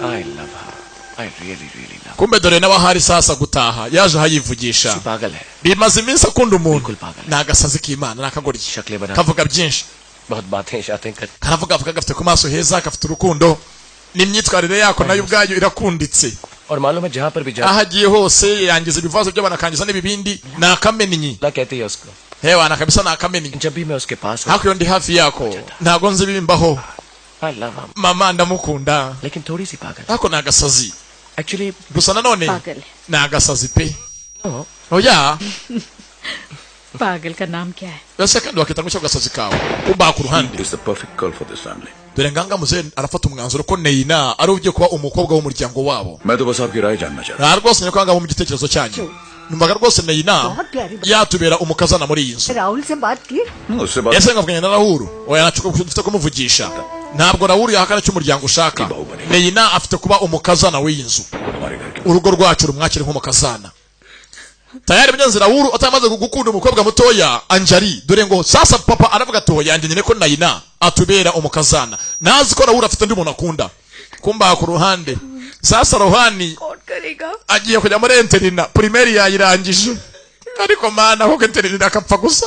I love her. I really, really love Kumbe dore n'abahari sasa gutaha yaje ahayivugisha. her. पागल है Bimaze iminsi akunda umuntu, बिल्कुल पागल ni agasazi k'Imana, ni akagoryi, शक्लें बना kavuga byinshi, बहुत बातें शातें कर karavuga avuga, gafite ku maso heza, gafite urukundo n'imyitwarire yako nayo ubwayo irakunditse. और मालूम है जहाँ पर भी जा Aho agiye hose yangiza ibivazo by'abantu, akangiza n'ibibindi. Ni akamenyi अल्लाह कहती है उसको hewana kabisa, ni akamenyi. जब भी मैं उसके पास हूँ Hakurya ndi hafi yako ntabwo nzi ibimbaho. I love her Mama ndamukunda, लेकिन थोड़ी सी पागल ariko ni agasazi. Actually Gusa nanone पागल है ni agasazi pe. No Oya, पागल का नाम क्या है ese kandi wakita ngo agasazi kawe kumbaha ku ruhande. Is the perfect girl for this family. Dore nganga muzehe arafata umwanzuro ko Neina ari ugiye kuba umukobwa w'umuryango wabo. मैं तो बस आपकी राय जानना चाहता Nta rwose nyako ngabo mu gitekerezo cyanyu, numvaga rwose Neina yatubera umukazana muri iyi nzu. Rahul से बात की हूँ। उससे बात Ese nkavuganye na Rahul? Oya, ntacyo dufite kumuvugisha. Ntabwo Rahul yahakana icyo umuryango ushaka. Neina afite kuba umukazana w'iyi nzu. हमारे घर के Urugo rwacu rumwakire nk'umukazana. Tayari mugenzi Rahul atamaze gukunda umukobwa mutoya Anjali. Dore ngo sasa papa aravuga ati oya yanjye nyine ko Naina atubera umukazana. Nazi ko Rahul afite undi muntu akunda. Kumba ku ruhande sasa Rohani कौन करेगा agiye kujya muri enterina, primaire yayirangije, ariko mana kuko enterina akapfa gusa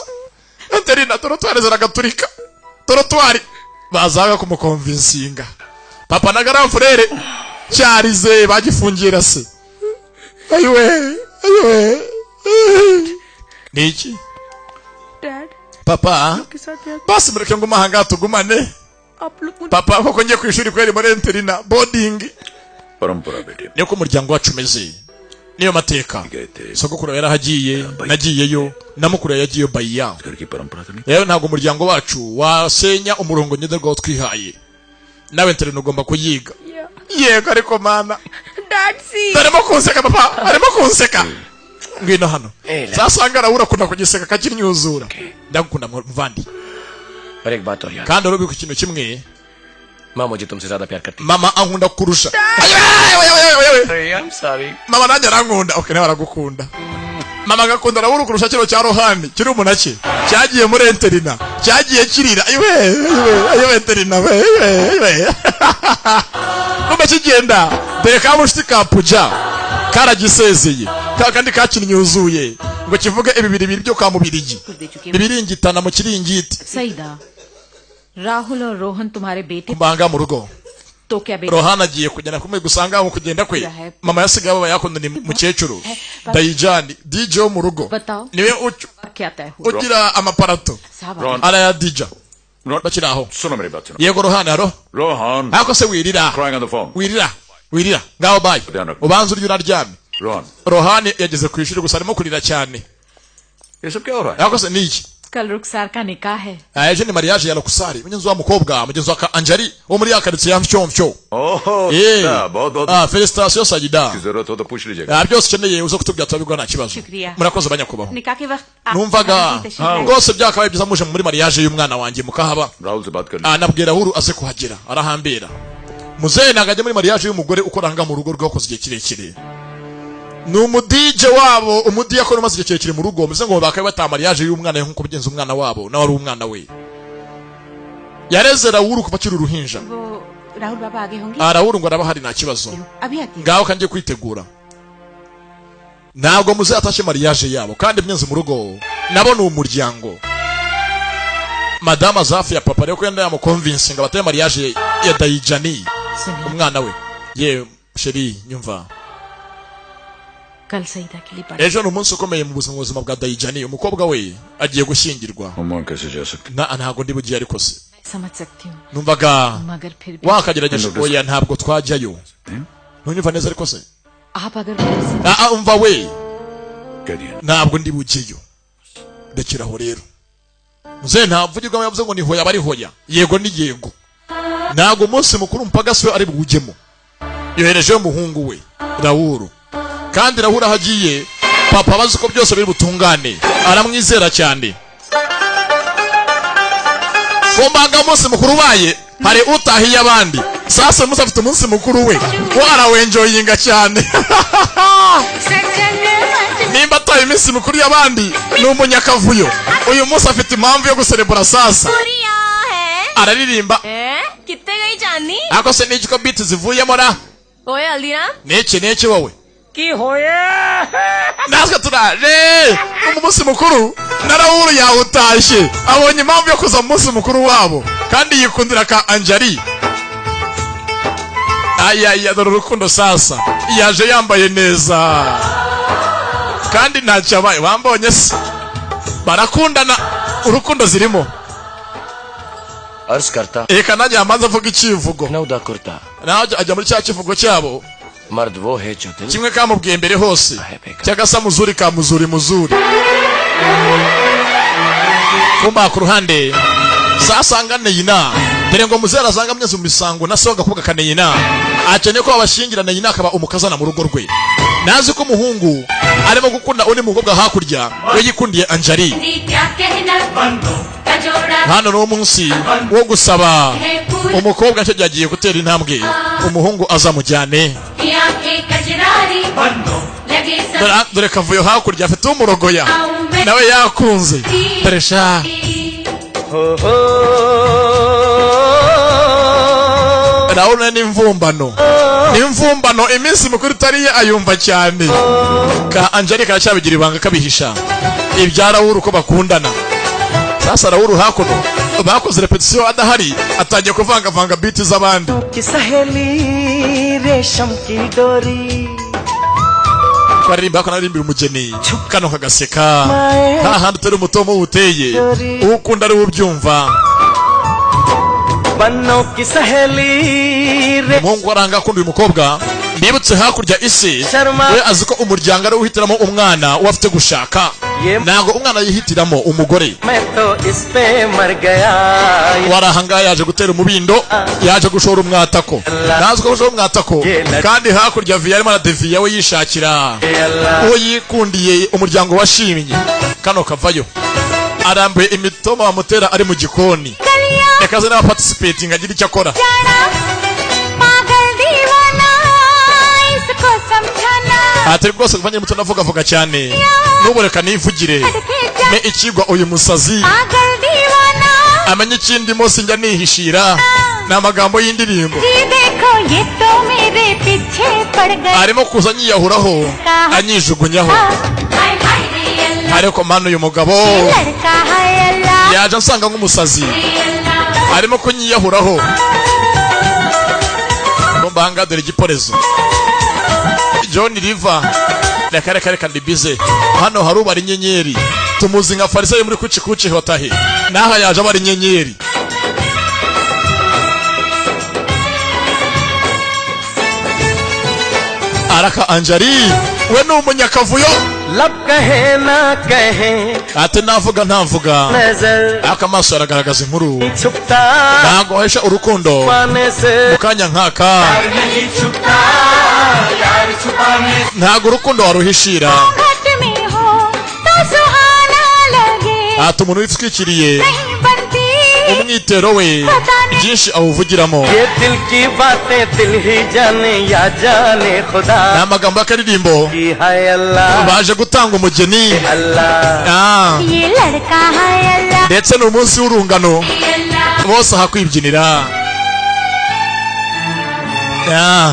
enterina dorotwari ziragaturika, dorotwari bazaga kumukonvinsinga. Papa na garamfurere cyarize bagifungira se. Ayiwe ayiwe, ni iki dad papa? के साथ यार Basi mureke ngo mahanga tugumane. आप लोग मुझे Papa koko ngiye ku ishuri kweri muri enterina boarding. परंपरा बेटे Niko umuryango wacu umeze, niyo mateka. गए थे Sogokuru yarahagiye, nagiyeyo, na mukuru yagiyeyo bayiya. घर की परंपरा तो नहीं Rero ntabwo umuryango wacu wasenya umurongo ngenderwaho twihaye. Nawe enterina ugomba kuyiga. Yego ariko mana dad see arimo kunseka papa, arimo kunseka. Ngwino hano. Sasanga Rahul akunda kugiseka akakinyuzura. Ndagukunda muvandi. पर एक बात और यार Kandi urubika ikintu kimwe, माँ मुझे तुमसे ज्यादा प्यार करती mama ankunda kurusha. Ayewe, ayewe, ayewe. है I am sorry Mama nanjye arankunda. Okay, nawe aragukunda. Mama agakunda Rahul kurusha kino cya Rohani kiri umunake cyagiye muri enterina, cyagiye kirira ayiwe ayiwe ayiwe enterina we ayiwe ayiwe. Kumbe kigenda dore ka mushuti ka Puja karagisezeye, ka kandi kakinyuzuye ngo kivuge ibibiri bibiri byo kwa mubirigi ibiringitana mu kiringiti. Saida Rahul और रोहन तुम्हारे बेटे Kumbanga mu rugo तो क्या बेटे Rohana agiye kugenda kumwe gusanga mu kugenda kwe mama yasigaye aba yakunda ni mukecuru Dayijani DJ wo mu rugo बताओ niwe क्या तय हुआ ugira amaparato साहब arayadija bakiri aho. सुनो मेरी बात सुनो Yego Rohani, haro Rohan ariko se wirira crying on the phone wirira wirira ngaho bayi ubanza urya uraryame. Rohan Rohani yageze ku ishuri gusa arimo kurira cyane. ये सब क्या हो रहा है Ariko se ni iki? कल रुखसार का निकाह है Ejo ni mariage ya Lokusari mugenzi wa mukobwa mugenzi wa Anjali wo muri ya karitsiye ya Mfyomfyo. ओहो Eh. बहुत बहुत Ah, félicitations Sajida. की जरूरत हो तो पूछ लीजिएगा Ah, byose ukeneye uze kutubwira turabigwa nta kibazo. Shukriya. Murakoze banyakubahwa. निकाह के वक्त आप Numvaga rwose byakabaye byiza muje muri mariage y'umwana wanjye mukahaba. Rahul से बात कर Ah, nabwira Rahul aze kuhagera arahambera. Muzehe ntabwo ajya muri mariage y'umugore ukoranga mu rugo rwe wakoze igihe kirekire. Ni umudije wabo, umudiyakoni umaze igihe kirekire mu rugo, bivuze ngo bakabe bataha mariage y'umwana we nk'uko bigenza umwana wabo, nawe ari umwana we. Yareze Rawuru kuva akiri uruhinja. वो राहुल बाबा आगे होंगे। Rawuru ngo araba hari nta kibazo. अभी आती हूँ। Ngaho kangiye kwitegura. Ntabwo muze atashe mariage yabo, kandi mwenze mu rugo nabo ni umuryango. Madama aza hafi ya papa rero ko yenda yamuconvincinga bateye mariage ya Dayijani, umwana we. Ye chérie, nyumva. कल सईदा के लिए बड़ा Ejo ni umunsi ukomeye mu buzima bwa Dayijani, umukobwa we agiye gushyingirwa. हम कैसे जा सकते? Na ntabwo ndi bugiye, ariko se समझ सकती हूँ, numvaga मगर फिर भी wakagerageje. Oya, ntabwo twajyayo, ntunyumva neza ariko se? आप अगर मेरे से Ah, ah, umva we. कह दिया। Ntabwo ndi bugeyo, rekeraho rero muzehe. Ntavugirwamo, yavuze ngo ni hoya bari hoya, yego ni yego. Ntabwo umunsi mukuru mpagasi we ari buwujyemo. Yoherejeyo umuhungu we Rawuru, kandi Rawuru aho agiye papa abazi ko byose biri butungane, aramwizera cyane. Ku mbanga umunsi mukuru ubaye, hari utahiye abandi. Sasa umunsi afite umunsi mukuru we, we arawenjoyinga cyane. Nimba ataye iminsi mikuru y'abandi ni umunyakavuyo, uyu munsi afite impamvu yo guserebura. Sasa araririmba. कितने गई चांदनी? Ariko se n'iki ko biti zivuyemo ra? ओए Haldiram. Niki niki wowe? की होया? Natwe turaje mu munsi mukuru na Rawuru yawutashye, abonye impamvu yo kuza mu munsi mukuru wabo, kandi yikundira ka Anjali. Ayaya, dore urukundo. Sasa yaje yambaye neza kandi ntacyo abaye, wambonye se? Barakundana, urukundo zirimo. अर्ज करता Reka nanjye yamanza avuga icyivugo. Nauda kurta Nawe ajya muri cya kivugo cyabo मर्द वो है जो दिल kimwe kamubwiye mbere hose, cyagasa muzuri ka muzuri muzuri. Kumba ku ruhande sasanga Neyina, dore ngo muzera asanga mugeze mu misango na se w'agakobwa ka Neyina, akeneye ko babashyingira, Neyina akaba umukazana mu rugo rwe. Nazi ko umuhungu arimo gukunda undi mukobwa hakurya, we yikundiye Anjali. Hano ni umunsi wo gusaba umukobwa, nicyo gihe agiye gutera intambwe, umuhungu azamujyane. Dore kavuyo hakurya afite umurogoya nawe yakunze, dore sha. Urabona n'imvumbano n'imvumbano, iminsi mikuru itari ye ayumva cyane. Ka Angelique aracyabigira ibanga, kabihisha ibya Rawuru uko bakundana. Sasa Rawuru hakuno bakoze repetition adahari, atangiye kuvangavanga beat z'abandi. की सहेली रेशम की डोरी Twaririmba ko naririmbira umugeni, kano kagaseka nta handi utari umutomo uteye, uwukunda ari we ubyumva. बन्नों की सहेली Umuhungu aranga akunda uyu mukobwa. Nibutse hakurya isi we azi ko umuryango ari we uhitiramo umwana uwo afite gushaka, ntabwo umwana yihitiramo umugore. मैं तो इस पे मर गया। Wari ahangaha yaje gutera umubindo, yaje gushora umwatako, ntazi ko gushora umwatako, kandi hakurya viya arimo aradeviya, we yishakira uwo yikundiye, umuryango washimye. Kano kavayo arambuye imitoma bamutera ari mu gikoni, reka aze n'aba participating agira icyo akora. पागल दीवाना इसको समझाना। Ati rwose kuva muto navugavuga cyane, n'ubu reka nivugire me ikigwa uyu musazi पागल दीवाना amenye ikindi munsi njya nihishira, ni amagambo y'indirimbo. जी देखो ये तो मेरे पीछे पड़ गया। Arimo kuza anyiyahuraho, anyijugunyaho, हाय हाय रे अल्लाह ariko manu uyu mugabo लड़का है अल्लाह yaje ansanga nk'umusazi, arimo kunyiyahuraho mbanga. Dore igiporezo John River, reka reka reka, ndibize hano hari ubara inyenyeri, tumuzi nka Farisayo muri Kuch Kuch Hota Hai, naha yaje abara inyenyeri. Araka Anjari we ni umunyakavuyo. लब कहे ना कहे Ati navuga ntavuga नजर ariko amaso aragaragaza inkuru. छुपता Ntabwo wahesha urukundo पाने से mu kanya nk'aka, नहीं छुपता यार छुपाने ntabwo urukundo waruhishira. घट में हो तो सुहाना लगे Ati umuntu witwikiriye नहीं बनती umwitero we पता Byinshi awuvugiramo. ये दिल की बातें दिल ही जाने या जाने खुदा Ni amagambo y'akaririmbo. की है अल्लाह Baje gutanga umugeni. अल्लाह Ah, ये लड़का है अल्लाह ndetse ni umunsi w'urungano bose aha kwibyinira. Ah,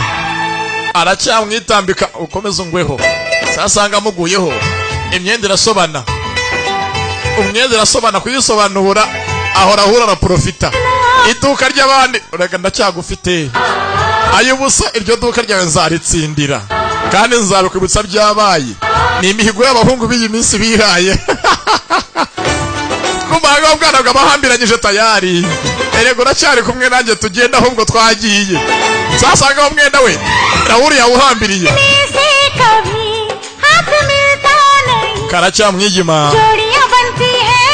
aracyamwitambika ukomeze ungweho sasanga amuguyeho imyenda irasobana umwenda irasobana kuyisobanura ahora ahura na profita iduka ry'abandi urega ndacyagufite ay'ubusa iryo duka ryawe nzaritsindira kandi nzabikwibutsa byabaye ni imihigo y'abahungu b'iyi minsi bihaye kumbaga ubwana bwabahambiranyije tayari erega uracyari kumwe nanjye tugenda ahubwo twagiye sasanga umwenda we Rahul yawuhambiriye से कभी हाथ मिलता नहीं karacyamwigima जोड़ियां बनती है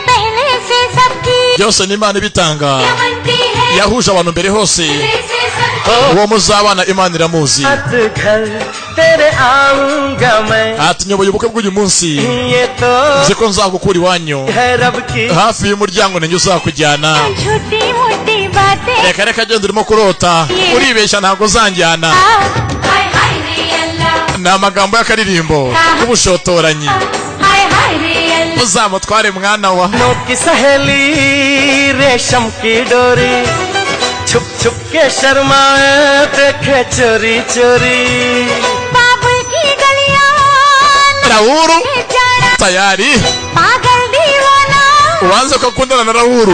पहले से सबकी byose n'Imana ibitanga बनती है yahuje abantu mbere hose पहले से सबकी uwo muzabana Imana iramuzi हाथ घर तेरे आऊंगा मैं ati nyoboye ubukwe bw'uyu munsi ये तो nzi ko nzagukura iwanyu है रब की hafi y'umuryango ninjye uzakujyana झूठी मूठी बातें reka reka genda urimo kurota uribeshya ntabwo uzanjyana हाय हाय रे अल्लाह ni amagambo y'akaririmbo k'ubushotoranyi हाय हाय रे अल्लाह uzamutware mwana wa no की सहेली रेशम की डोरी छुप छुप के शर्माए देखे चोरी चोरी बाबुल की गलियां Rahul जाना tayari पागल दीवाना ubanza ko akundana na Rahul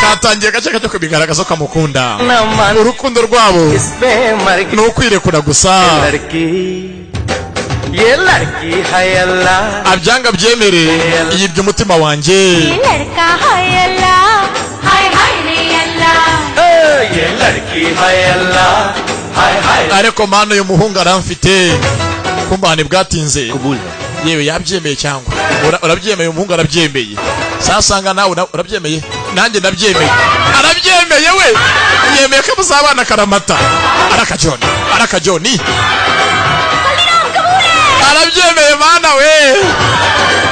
katangiye gace gace kubigaragaza ko amukunda न मान urukundo rwabo इस पे मर गई ni ukwirekura gusa लड़की ये लड़की है अल्लाह abyanga byemere yibye umutima wanjye ये लड़का है अल्लाह हाय हाय रे अल्लाह ओ, ये लड़की है अल्लाह हाय हाय ariko mana uyu muhungu aramfite kumbane bwatinze कबूल है yewe yabyemeye cyangwa urabyemeye umuhungu arabyemeye sasanga nawe urabyemeye nanjye ndabyemeye arabyemeye we yemeye ko muzabana karamata arakajoni arakajoni arabyemeye mana we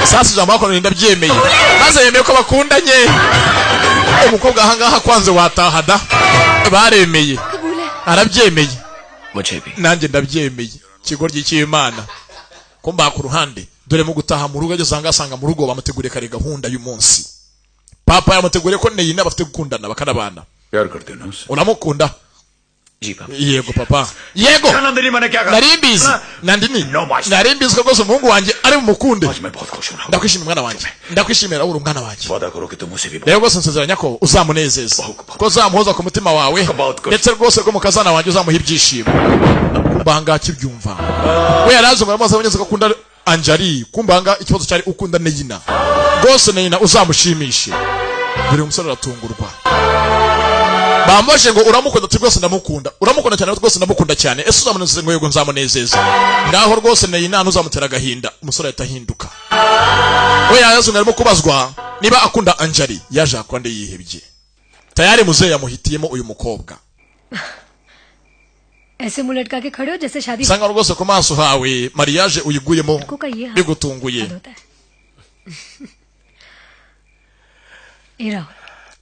sasa ijambo bakoranye ndabyemeye maze yemeye ko bakundanye umukobwa ahangaha kwanze wataha da baremeye कबूल है arabyemeye मुझे भी nanjye ndabyemeye ikigoryi cy'Imana ko mba ku ruhande dore mu gutaha mu rugo ageze ahangaha asanga mu rugo bamuteguriye kare gahunda y'umunsi papa yamuteguriye ko Neyina bafite gukundana bakanabana प्यार करते हो ना उससे uramukunda जी पापा yego papa yego Nandini मैंने क्या nari mbizi Nandini No, master. nari mbizi ko rwose umuhungu wanjye ari bumukunde आज मैं बहुत खुश हूँ Rahul. ndakwishimira mwana wanjye ndakwishimira uri umwana wanjye वादा करो कि तुम उसे भी rero rwose nsezeranya ko uzamunezeza ko uzamuhoza ku mutima wawe ndetse rwose ko mukazana wanjye uzamuha ibyishimo kumbanga akibyumva we yarazi ngo amaze abonye ko akunda Anjali kumbanga ikibazo cyari ukunda Neyina rwose Neyina uzamushimishe buri musore aratungurwa bambaje ngo uramukunda ati rwose ndamukunda uramukunda cyane rwose ndamukunda cyane ese uzamunezeza ngo yego nzamunezeza ngaho rwose Neyina ntuzamutera agahinda umusore ahita ahinduka we yaje ngo arimo kubazwa niba akunda Anjali yaje akonde yihebye tayari muzehe yamuhitiyemo uyu mukobwa ऐसे मुंह लटका के खड़े हो जैसे शादी usanga rwose ku maso hawe mariage uyiguyemo लड़कों का ये हाल bigutunguye होता है ए राहुल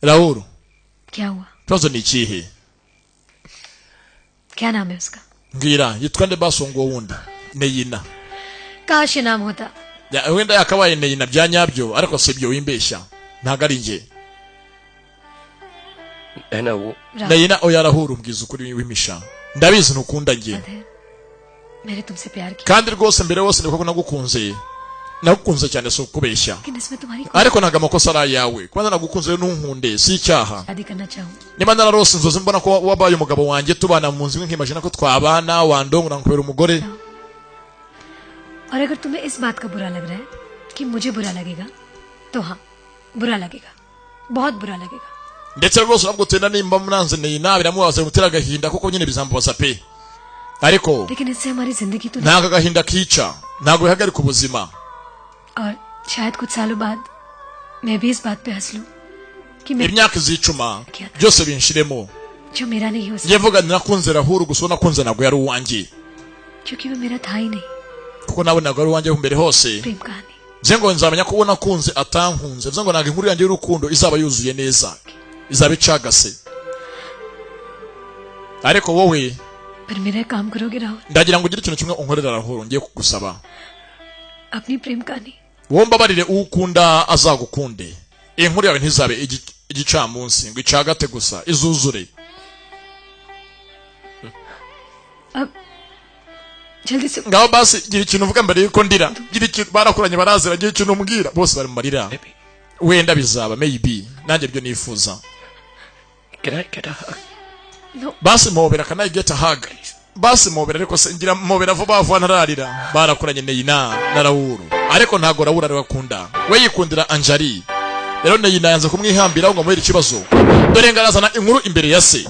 Raul क्या हुआ ikibazo ni ikihe क्या नाम है उसका mbwira yitwa nde basongo wundi Neyina काश ये नाम होता Ya, wenda yakabaye Neyina bya nyabyo ariko si ibyo wimbeshya ntabwo ari njye है ना वो Rahul Neyina oya Rahul mbwiza ukuri w'imisha ndabizi ntukunda njye मैंने तुमसे प्यार किया kandi rwose mbere hose niko nagukunze nagukunze cyane si ukubeshya लेकिन इसमें तुम्हारी कोई ariko ntabwo amakosa ari ayawe kuba naragukunze ntunkunde si icyaha शादी करना चाहूँ niba nararose inzozi mbona ko wabaye umugabo wanjye tubana mu nzu imwe nkimajina ko twabana wandongora nkubera umugore और अगर तुम्हें इस बात का बुरा लग रहा है कि मुझे बुरा लगेगा तो हाँ बुरा लगेगा बहुत बुरा लगेगा ndetse rwose urabwo tenda nimba munanze Neyina biramubaza bimutera agahinda kuko nyine bizambabaza pe ariko लेकिन इससे हमारी जिंदगी तो नहीं ntabwo agahinda kica ntabwo bihagarika ubuzima और शायद कुछ सालों बाद मैं भी इस बात पे हंस लूं कि मैं imyaka izicuma byose binshiremo जो मेरा नहीं हो njye सकता mvuga nakunze Rahul gusa uwo nakunze ntabwo yari uwanjye क्योंकि वो मेरा था ही नहीं kuko nawe ntabwo ari uwanjye mbere hose प्रेम कहानी nze ngo nzamenya ko uwo nakunze atankunze bivuze ngo ntabwo inkuru yanjye y'urukundo izaba yuzuye neza Izaba icagase. Ariko wowe पर मेरा एक काम करोगे Rahul? Ndagira ngo ugire ikintu kimwe unkorera Rahul, ngiye kugusaba. अपनी प्रेम कहानी Wowe mbabarire, uwo ukunda azagukunde. Inkuru yawe ntizabe igicamunsi ngo icagate gusa, izuzure. अब जल्दी से Ngaho basi gira ikintu uvuga mbere yuko ndira. Gira ikintu, barakuranye barazira, gira ikintu umbwira. Bose bari mu marira. Wenda bizaba, maybe nanjye ibyo nifuza. Can I get a hug? Basi mpobera, can I get a hug? Basi mpobera, ariko se ngira mpobera vuba vuba ntararira. Barakuranye Neyina na Rawuru, ariko ntago Rawuru ariwe akunda, we yikundira Anjali. Rero Neyina yanze kumwihambira ngo amuhere ikibazo. Dore ngo arazana inkuru imbere ya se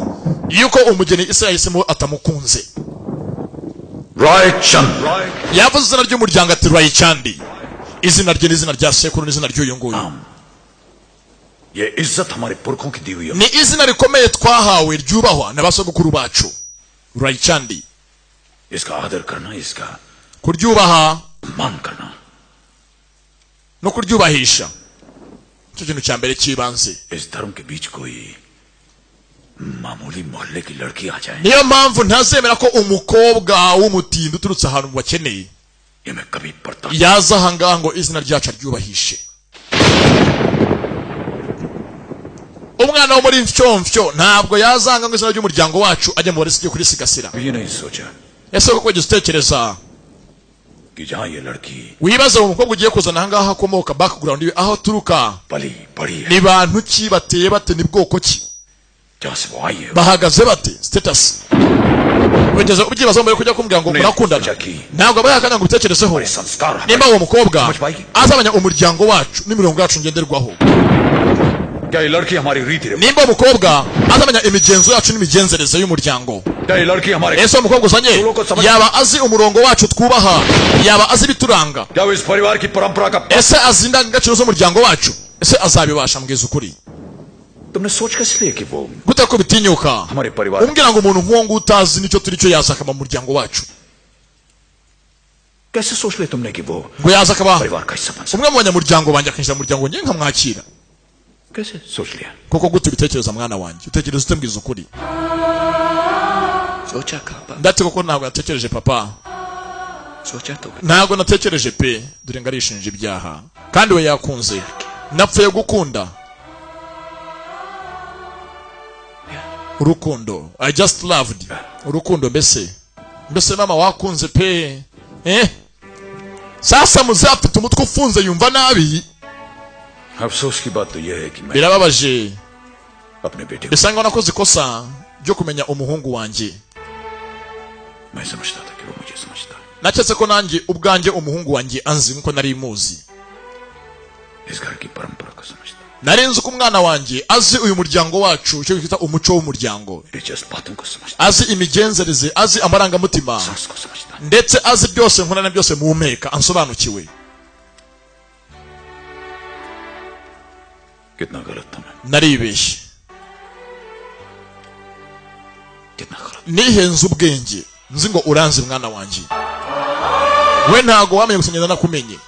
yuko umugeni Isi yahisemo atamukunze. Raichand. Yavuze izina ry'umuryango ati Raichandi, izina rye n'izina rya sekuru n'izina ry'uyu nguyu. ये इज्जत हमारे पुरखों की दी हुई है। Ni izina rikomeye twahawe ryubahwa na basogokuru bacu, Raichandi. इसका आदर करना, इसका Kuryubaha मान करना no kuryubahisha nicyo kintu cya mbere cy'ibanze. इस धर्म के बीच कोई मामूली मोहल्ले की लड़की आ जाए, Niyo mpamvu ntazemera ko umukobwa w'umutindi uturutse ahantu mu bakeneye ये मैं कभी बर्दाश्त yaza ahangaha ngo izina ryacu aryubahishe. Umwana wo muri mfyomfyo ntabwo yazanga ngo izina ry'umuryango wacu ajye mu barisi kurisigasira. ये नहीं सोचा Ese koko wigeze utekereza कि जहाँ ये लड़की wibaze uwo mukobwa ugiye kuzana ahangaha akomoka, background ye, aho aturuka, पली बड़ी है, ni bantu ki, bateye bate, ni bwoko ki, जहाँ से वो आई है, bahagaze bate, status? Wigeze ubyibazaho mbere yo kujya kumbwira ngo murakundana? Ntabwo aba yakanya ngo ubitekerezeho संस्कार nimba uwo mukobwa azamenya umuryango wacu n'imirongo yacu ngenderwaho. क्या ये लड़की हमारी रीति रिवाज, Nimba uwo mukobwa azamenya imigenzo yacu n'imigenzereze y'umuryango. क्या ये लड़की हमारे, Ese uwo mukobwa uzanye yaba azi umurongo wacu twubaha, yaba azi ibituranga? क्या वो इस परिवार की परंपरा का, Ese azi indangagaciro z'umuryango wacu? Ese azabibasha? Mbwiza ukuri. तुमने सोच कैसे लिया कि वो Gute ko bitinyuka हमारे परिवार, umbwira ngo umuntu nk'uwo nguwo utazi nicyo turi cyo yaza akaba mu muryango wacu? कैसे सोच लिया तुमने कि वो Ngo yaza akaba परिवार का हिस्सा बन umwe mu banyamuryango banjye, akinjira mu muryango njye nkamwakira? कैसे सोच लिया? Koko gute ubitekereza mwana wanjye? Utekereza ute? Mbwiza ukuri. सोचा कहाँ? Ndetse koko ntabwo natekereje papa. सोचा तो Ntabwo natekereje pe. Dore ngo arishinja ibyaha kandi we yakunze. Napfuye gukunda urukundo, I just loved urukundo. Mbese mama wakunze pe. Eh, sasa muzafite umutwe ufunze, yumva nabi. अफसोस की बात तो यह है कि मैं Birababaje, अपने बेटे को bisa nkaho nakoze ikosa ryo kumenya umuhungu wanjye. मैं समझता था कि वो मुझे समझता है। Naketse ko nanjye ubwanjye umuhungu wanjye anzi nkuko nari muzi. इस घर की परंपरा को समझता, Nari nzi ko umwana wanjye azi uyu muryango wacu, icyo twita umuco w'umuryango, मेरे जज्बातों को समझता, azi imigenzereze, azi amarangamutima, सांस को समझता। ndetse azi byose nkora na byose muhumeka, ansobanukiwe. कितना गलत था मैं, Naribeshye, कितना गलत। nihenze ubwenge nzi ngo uranzi mwana wanjye. We ntago wamenye gusa ngenda nakumenye.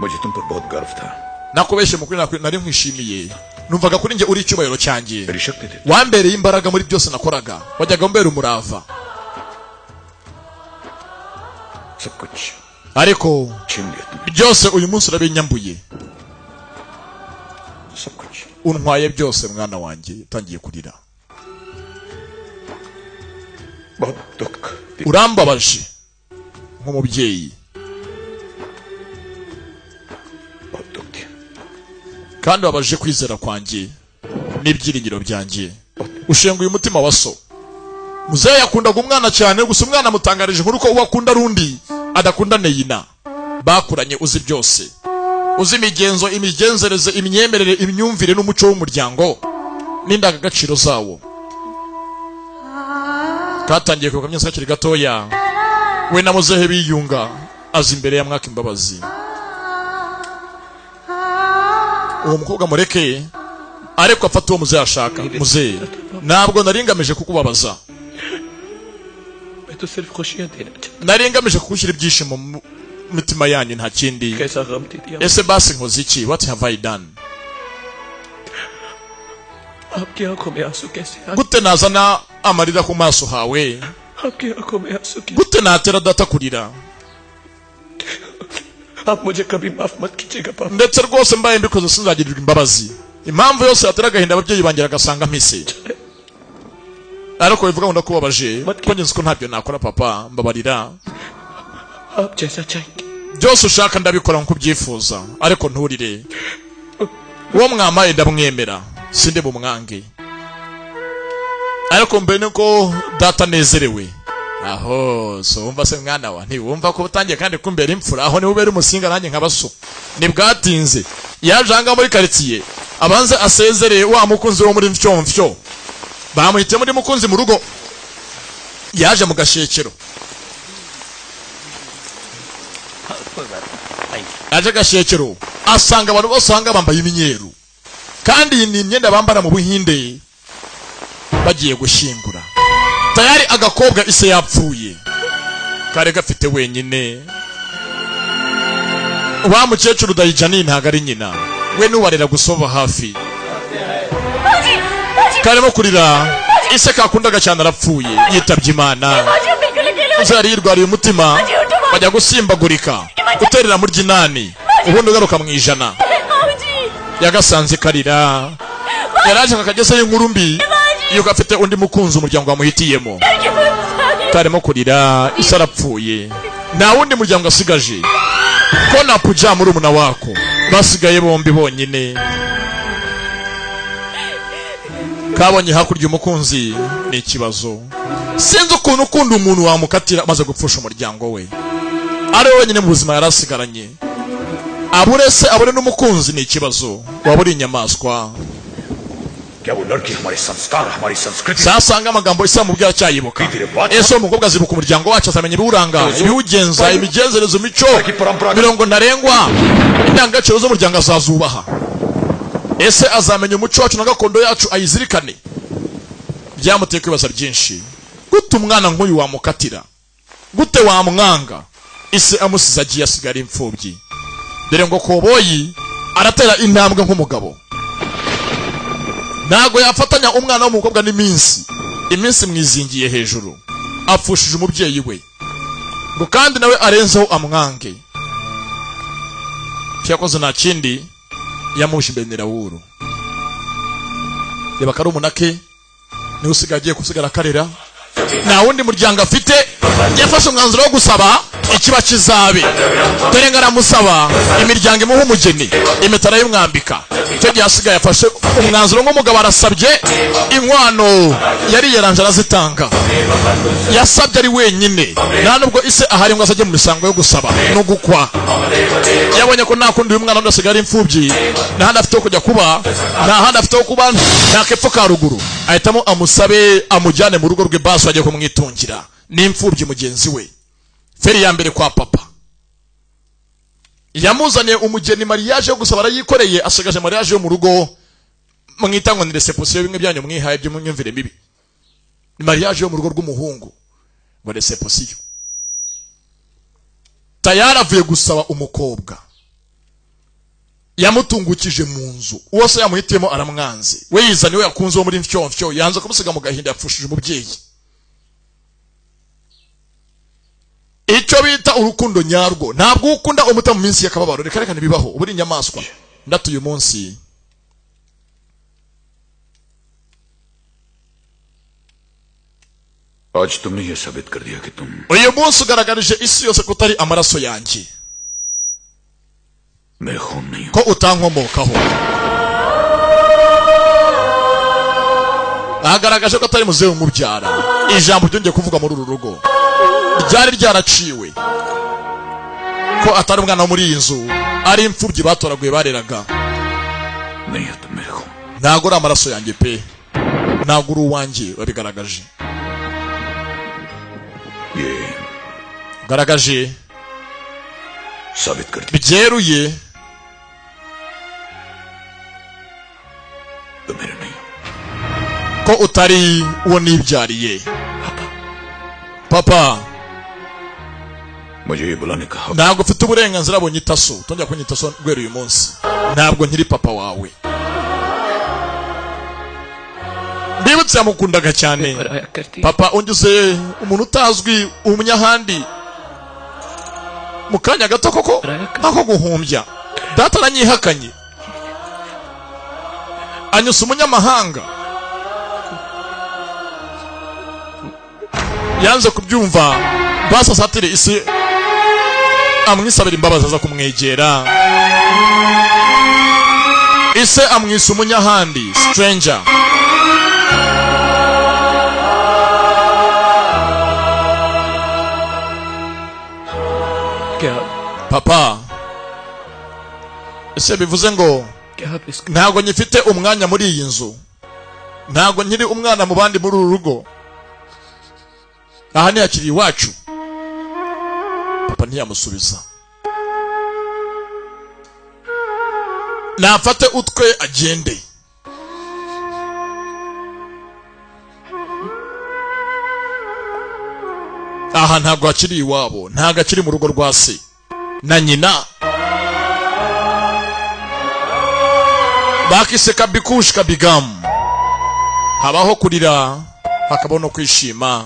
मुझे तुम पर बहुत गर्व था। Nakubeshye mu kuri nari nkwishimiye, numvaga kuri njye uri icyubahiro cyanjye. मेरी शक्ति थी। Wambereye imbaraga muri byose nakoraga, wajyaga umbera umurava. सब कुछ Ariko छीन लिया तुमने, byose uyu munsi urabinyambuye. सब कुछ। Untwaye byose mwana wanjye. Utangiye kurira. बहुत दुख। Urambabaje nk'umubyeyi. बहुत दुख दिया। Kandi wabaje kwizera kwanjye n'ibyiringiro byanjye, ushenguye umutima wa so. Muzehe yakundaga umwana cyane, gusa umwana amutangarije inkuru ko uwo akunda ari undi, adakunda Neyina bakuranye. Uzi byose, uzi imigenzo, imigenzereze, imyemerere, imyumvire n'umuco w'umuryango n'indangagaciro zawo. Katangiye kwibuka myose kakiri gatoya, we na muzehe biyunga, aza imbere ya mwaka imbabazi. Uwo mukobwa mureke, ariko afata uwo muzehe ashaka. Muzehe, ntabwo nari ngamije kukubabaza. मैं तो सिर्फ खुशियां देना चाहता, Nari ngamije kugushyira ibyishimo mu mitima yanyu, nta kindi. कैसा गम दे दिया। Ese basi nkoze iki? What have I done? आपकी आंखों में आंसू कैसे आ Gute nazana amarira ku maso hawe? आपकी आंखों में आंसू क्यों? Gute natera data kurira? आप मुझे कभी माफ मत कीजिएगा पापा। Ndetse rwose mbaye mbikoze sinzagirirwa imbabazi. Impamvu yose yatera agahinda ababyeyi banjye agasanga mpise, ariko bivuga ngo ndakubabaje ko nzi ko ntabyo nakora papa, mbabarira. आप जैसा चाहेंगे Byose ushaka ndabikora nkuko ubyifuza, ariko nturire. Uwo mwamaye ndamwemera, sinde bumwange, ariko mbere nuko data anezerewe. Aho so wumva se mwana wa, ntiwumva ko utangiye kandi kumbera imfura? Aho niwe ubera umusinga nanjye nkaba so. Ntibwatinze yaje ahangaha muri karitsiye abanze asezereye wa mukunzi wo muri mfyomfyo, bamuhitiyemo undi mukunzi mu rugo. Yaje mu gashekero, yaje gashekero asanga abantu bose ahanga bambaye imyeru, kandi iyi ni imyenda bambara mu Buhinde bagiye gushyingura. Tayari agakobwa ise yapfuye kari gafite wenyine. Wa mukecuru Dayijani ntabwo ari nyina we, n'ubarera gusoba hafi. Karimo kurira, ise kakundaga cyane arapfuye, yitabye Imana. Yari yirwariye umutima, bajya gusimbagurika guterera mu ry'inani ubundi ugaruka mu ijana. Yagasanze karira, yaraje akagezeyo inkuru mbi yuko afite undi mukunzi umuryango wamuhitiyemo. Karimo kurira, ise arapfuye, nta wundi muryango asigaje, ko na Puja murumuna wako basigaye bombi bonyine. Kabonye hakurya umukunzi ni ikibazo. Sinzi ukuntu ukunda umuntu wamukatira amaze gupfusha umuryango we, ari wenyine mu buzima yarasigaranye. Abure se abure n'umukunzi ni ikibazo, waba uri inyamaswa. क्या वो लड़की हमारे संस्कार हमारी संस्कृति Sasanga amagambo isa mu byo acyayibuka. Ese uwo mukobwa azibuka umuryango wacu, azamenya ibiwuranga, ibiwugenza, imigenzereze, imico, mirongo ntarengwa, indangagaciro z'umuryango azazubaha? Ese azamenya umuco wacu na gakondo yacu ayizirikane? Byamuteye kwibaza byinshi. Gute umwana nk'uyu wamukatira? Gute wamwanga? Ise amusize agiye asigara imfubyi. Dore ngo koboyi aratera intambwe nk'umugabo. Ntago yafatanya umwana w'umukobwa n'iminsi. Iminsi mwizingiye hejuru. Apfushije umubyeyi we, ngo kandi nawe arenzeho amwange. Cyakoze nta kindi, yamuje imbere Nirawuru. Reba karumuna ke niwe usigaye agiye gusigara karera, nta wundi muryango afite. Yafashe umwanzuro wo gusaba ikiba kizabe. Dore ngo aramusaba imiryango imuha umugeni, impeta arayimwambika. Icyo gihe asigaye afashe umwanzuro nk'umugabo, arasabye inkwano yari yaranje arazitanga. Yasabye ari wenyine, nta nubwo ise ahari ngo azajye mu misango yo gusaba no gukwa. Yabonye ko nta kundi uyu mwana wundi asigaye ari imfubyi, nta handi afite ho kujya kuba, nta handi afite ho kuba, nta kepfo ka ruguru. Ahitamo amusabe amujyane mu rugo rwe, baso ajye kumwitungira n'imfubyi mugenzi we. Feri ya mbere kwa papa yamuzaniye umugeni, mariage yo gusaba arayikoreye, asigaje mariage yo mu rugo mwita ngo ni reception, bimwe byanyu mwihaye by'umyumvire mibi. Ni mariage yo mu rugo rw'umuhungu ngo reception. Tayari avuye gusaba umukobwa, yamutungukije mu nzu, uwo se yamuhitiyemo aramwanze, we yizaniwe yakunze wo muri mfyomfyo, yanze kumusiga mu gahinda yapfushije umubyeyi. Icyo bita urukundo nyarwo, ntabwo ukunda umuta mu minsi y'akababaro, reka reka ntibibaho, uba uri inyamaswa. Ndatuye umunsi आज तुमने ये साबित कर दिया कि तुम uyu munsi ugaragarije isi yose ko utari amaraso yanjye, मेरे खून नहीं हो, ko utankomokaho. Agaragaje ko atari muzehe umubyara. Ijambo ryongeye kuvuga muri uru rugo ryari ryaraciwe ko atari umwana wo muri iyi nzu, ari imfubyi batoraguye bareraga. नहीं हो तुम मेरे खून। Ntabwo uri amaraso yanjye pe, ntabwo uri uwanjye, wabigaragaje. ये Garagaje साबित कर दिया byeruye तुम मेरे नहीं हो। ko utari uwo nibyariye. Papa, मुझे ये बुलाने का हक ntabwo ufite uburenganzira bunyita so, utongera kunyita so guhera uyu munsi. Ntabwo nkiri papa wawe. Mbibutse yamukundaga cyane. Papa ungize umuntu utazwi umunyahandi mu kanya gato koko ako guhumbya. Data aranyihakanye anyusa umunyamahanga. Yanze kubyumva basa satire isi amwisabira imbabazi aza kumwegera. Ise amwisa umunyahandi stranger. Papa ese bivuze ngo ntago nyifite umwanya muri iyi nzu, ntago nkiri umwana mu bandi muri uru rugo, aha ntiyakiri iwacu. Papa ntiyamusubiza. Nafate utwe agende. Aha ntabwo akiri iwabo, ntabwo akiri mu rugo rwa se na nyina. Bakise kabikush kabigam. Habaho kurira hakabaho no kwishima.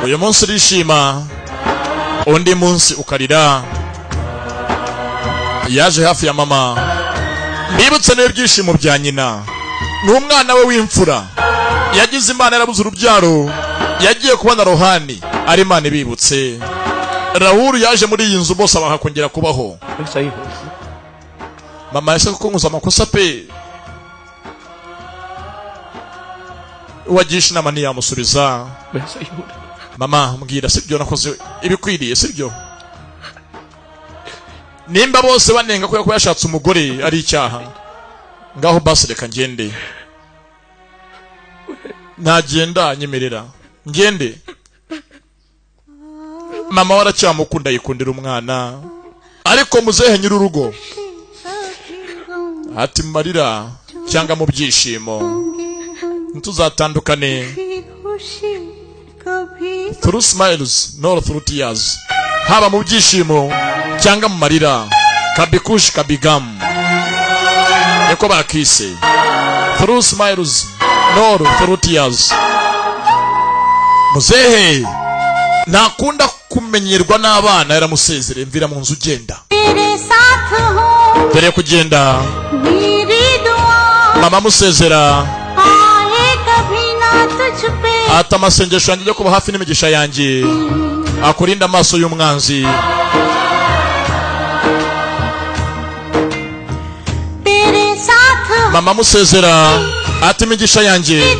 Uyu munsi urishima, undi munsi ukarira. Yaje hafi ya mama. Mbibutse n'ibyishimo bya nyina. Ni umwana we w'imfura. Yagize Imana yarabuze urubyaro. Yagiye kubona Rohani ari Imana ibibutse. Rahul yaje muri iyi nzu bose abahakongera kubaho. Mama yashaka ko nkuza amakosa pe. Wagisha inama ntiyamusubiza. Mama mbwira sibyo nakoze ibikwiriye sibyo? Nimba bose banenga ko yashatse umugore ari icyaha, ngaho basi reka ngende. Nagenda nyemerera ngende. Mama waracyamukunda yikundira umwana, ariko muzehe nyiri urugo ati marira cyangwa mu byishimo ntituzatandukane. Through smiles nor through tears, haba mu byishimo cyangwa mu marira. Kabikush kabigam niko bakise. Through smiles nor through tears. Muzehe ntakunda kumenyerwa n'abana, yaramusezereye mvira mu nzu ugenda. Dore kugenda mama musezera ata amasengesho yanjye yo kuba hafi n'imigisha yanjye akurinda amaso y'umwanzi. Mama musezera ati imigisha yanjye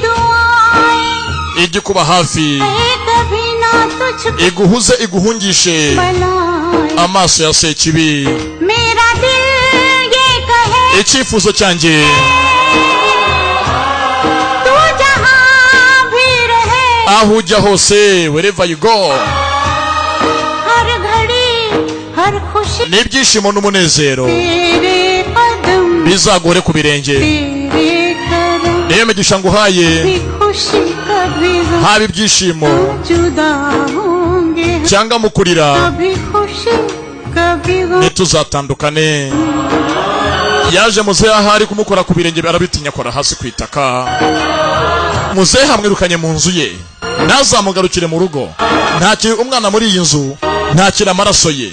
ijye kuba hafi iguhuze iguhungishe amaso ya sekibi. Icyifuzo cyanjye aho ujya hose, wherever you go, n'ibyishimo n'umunezero bizagore ku birenge. Niyo migisha nguhaye, haba ibyishimo cyangwa mu kurira, ntituzatandukane. Yaje muzehe ahari kumukora ku birenge arabitinya akora hasi ku itaka. Muzehe amwirukanye mu nzu ye, ntazamugarukire mu rugo. Ntakiri umwana muri iyi nzu, ntakiri amaraso ye.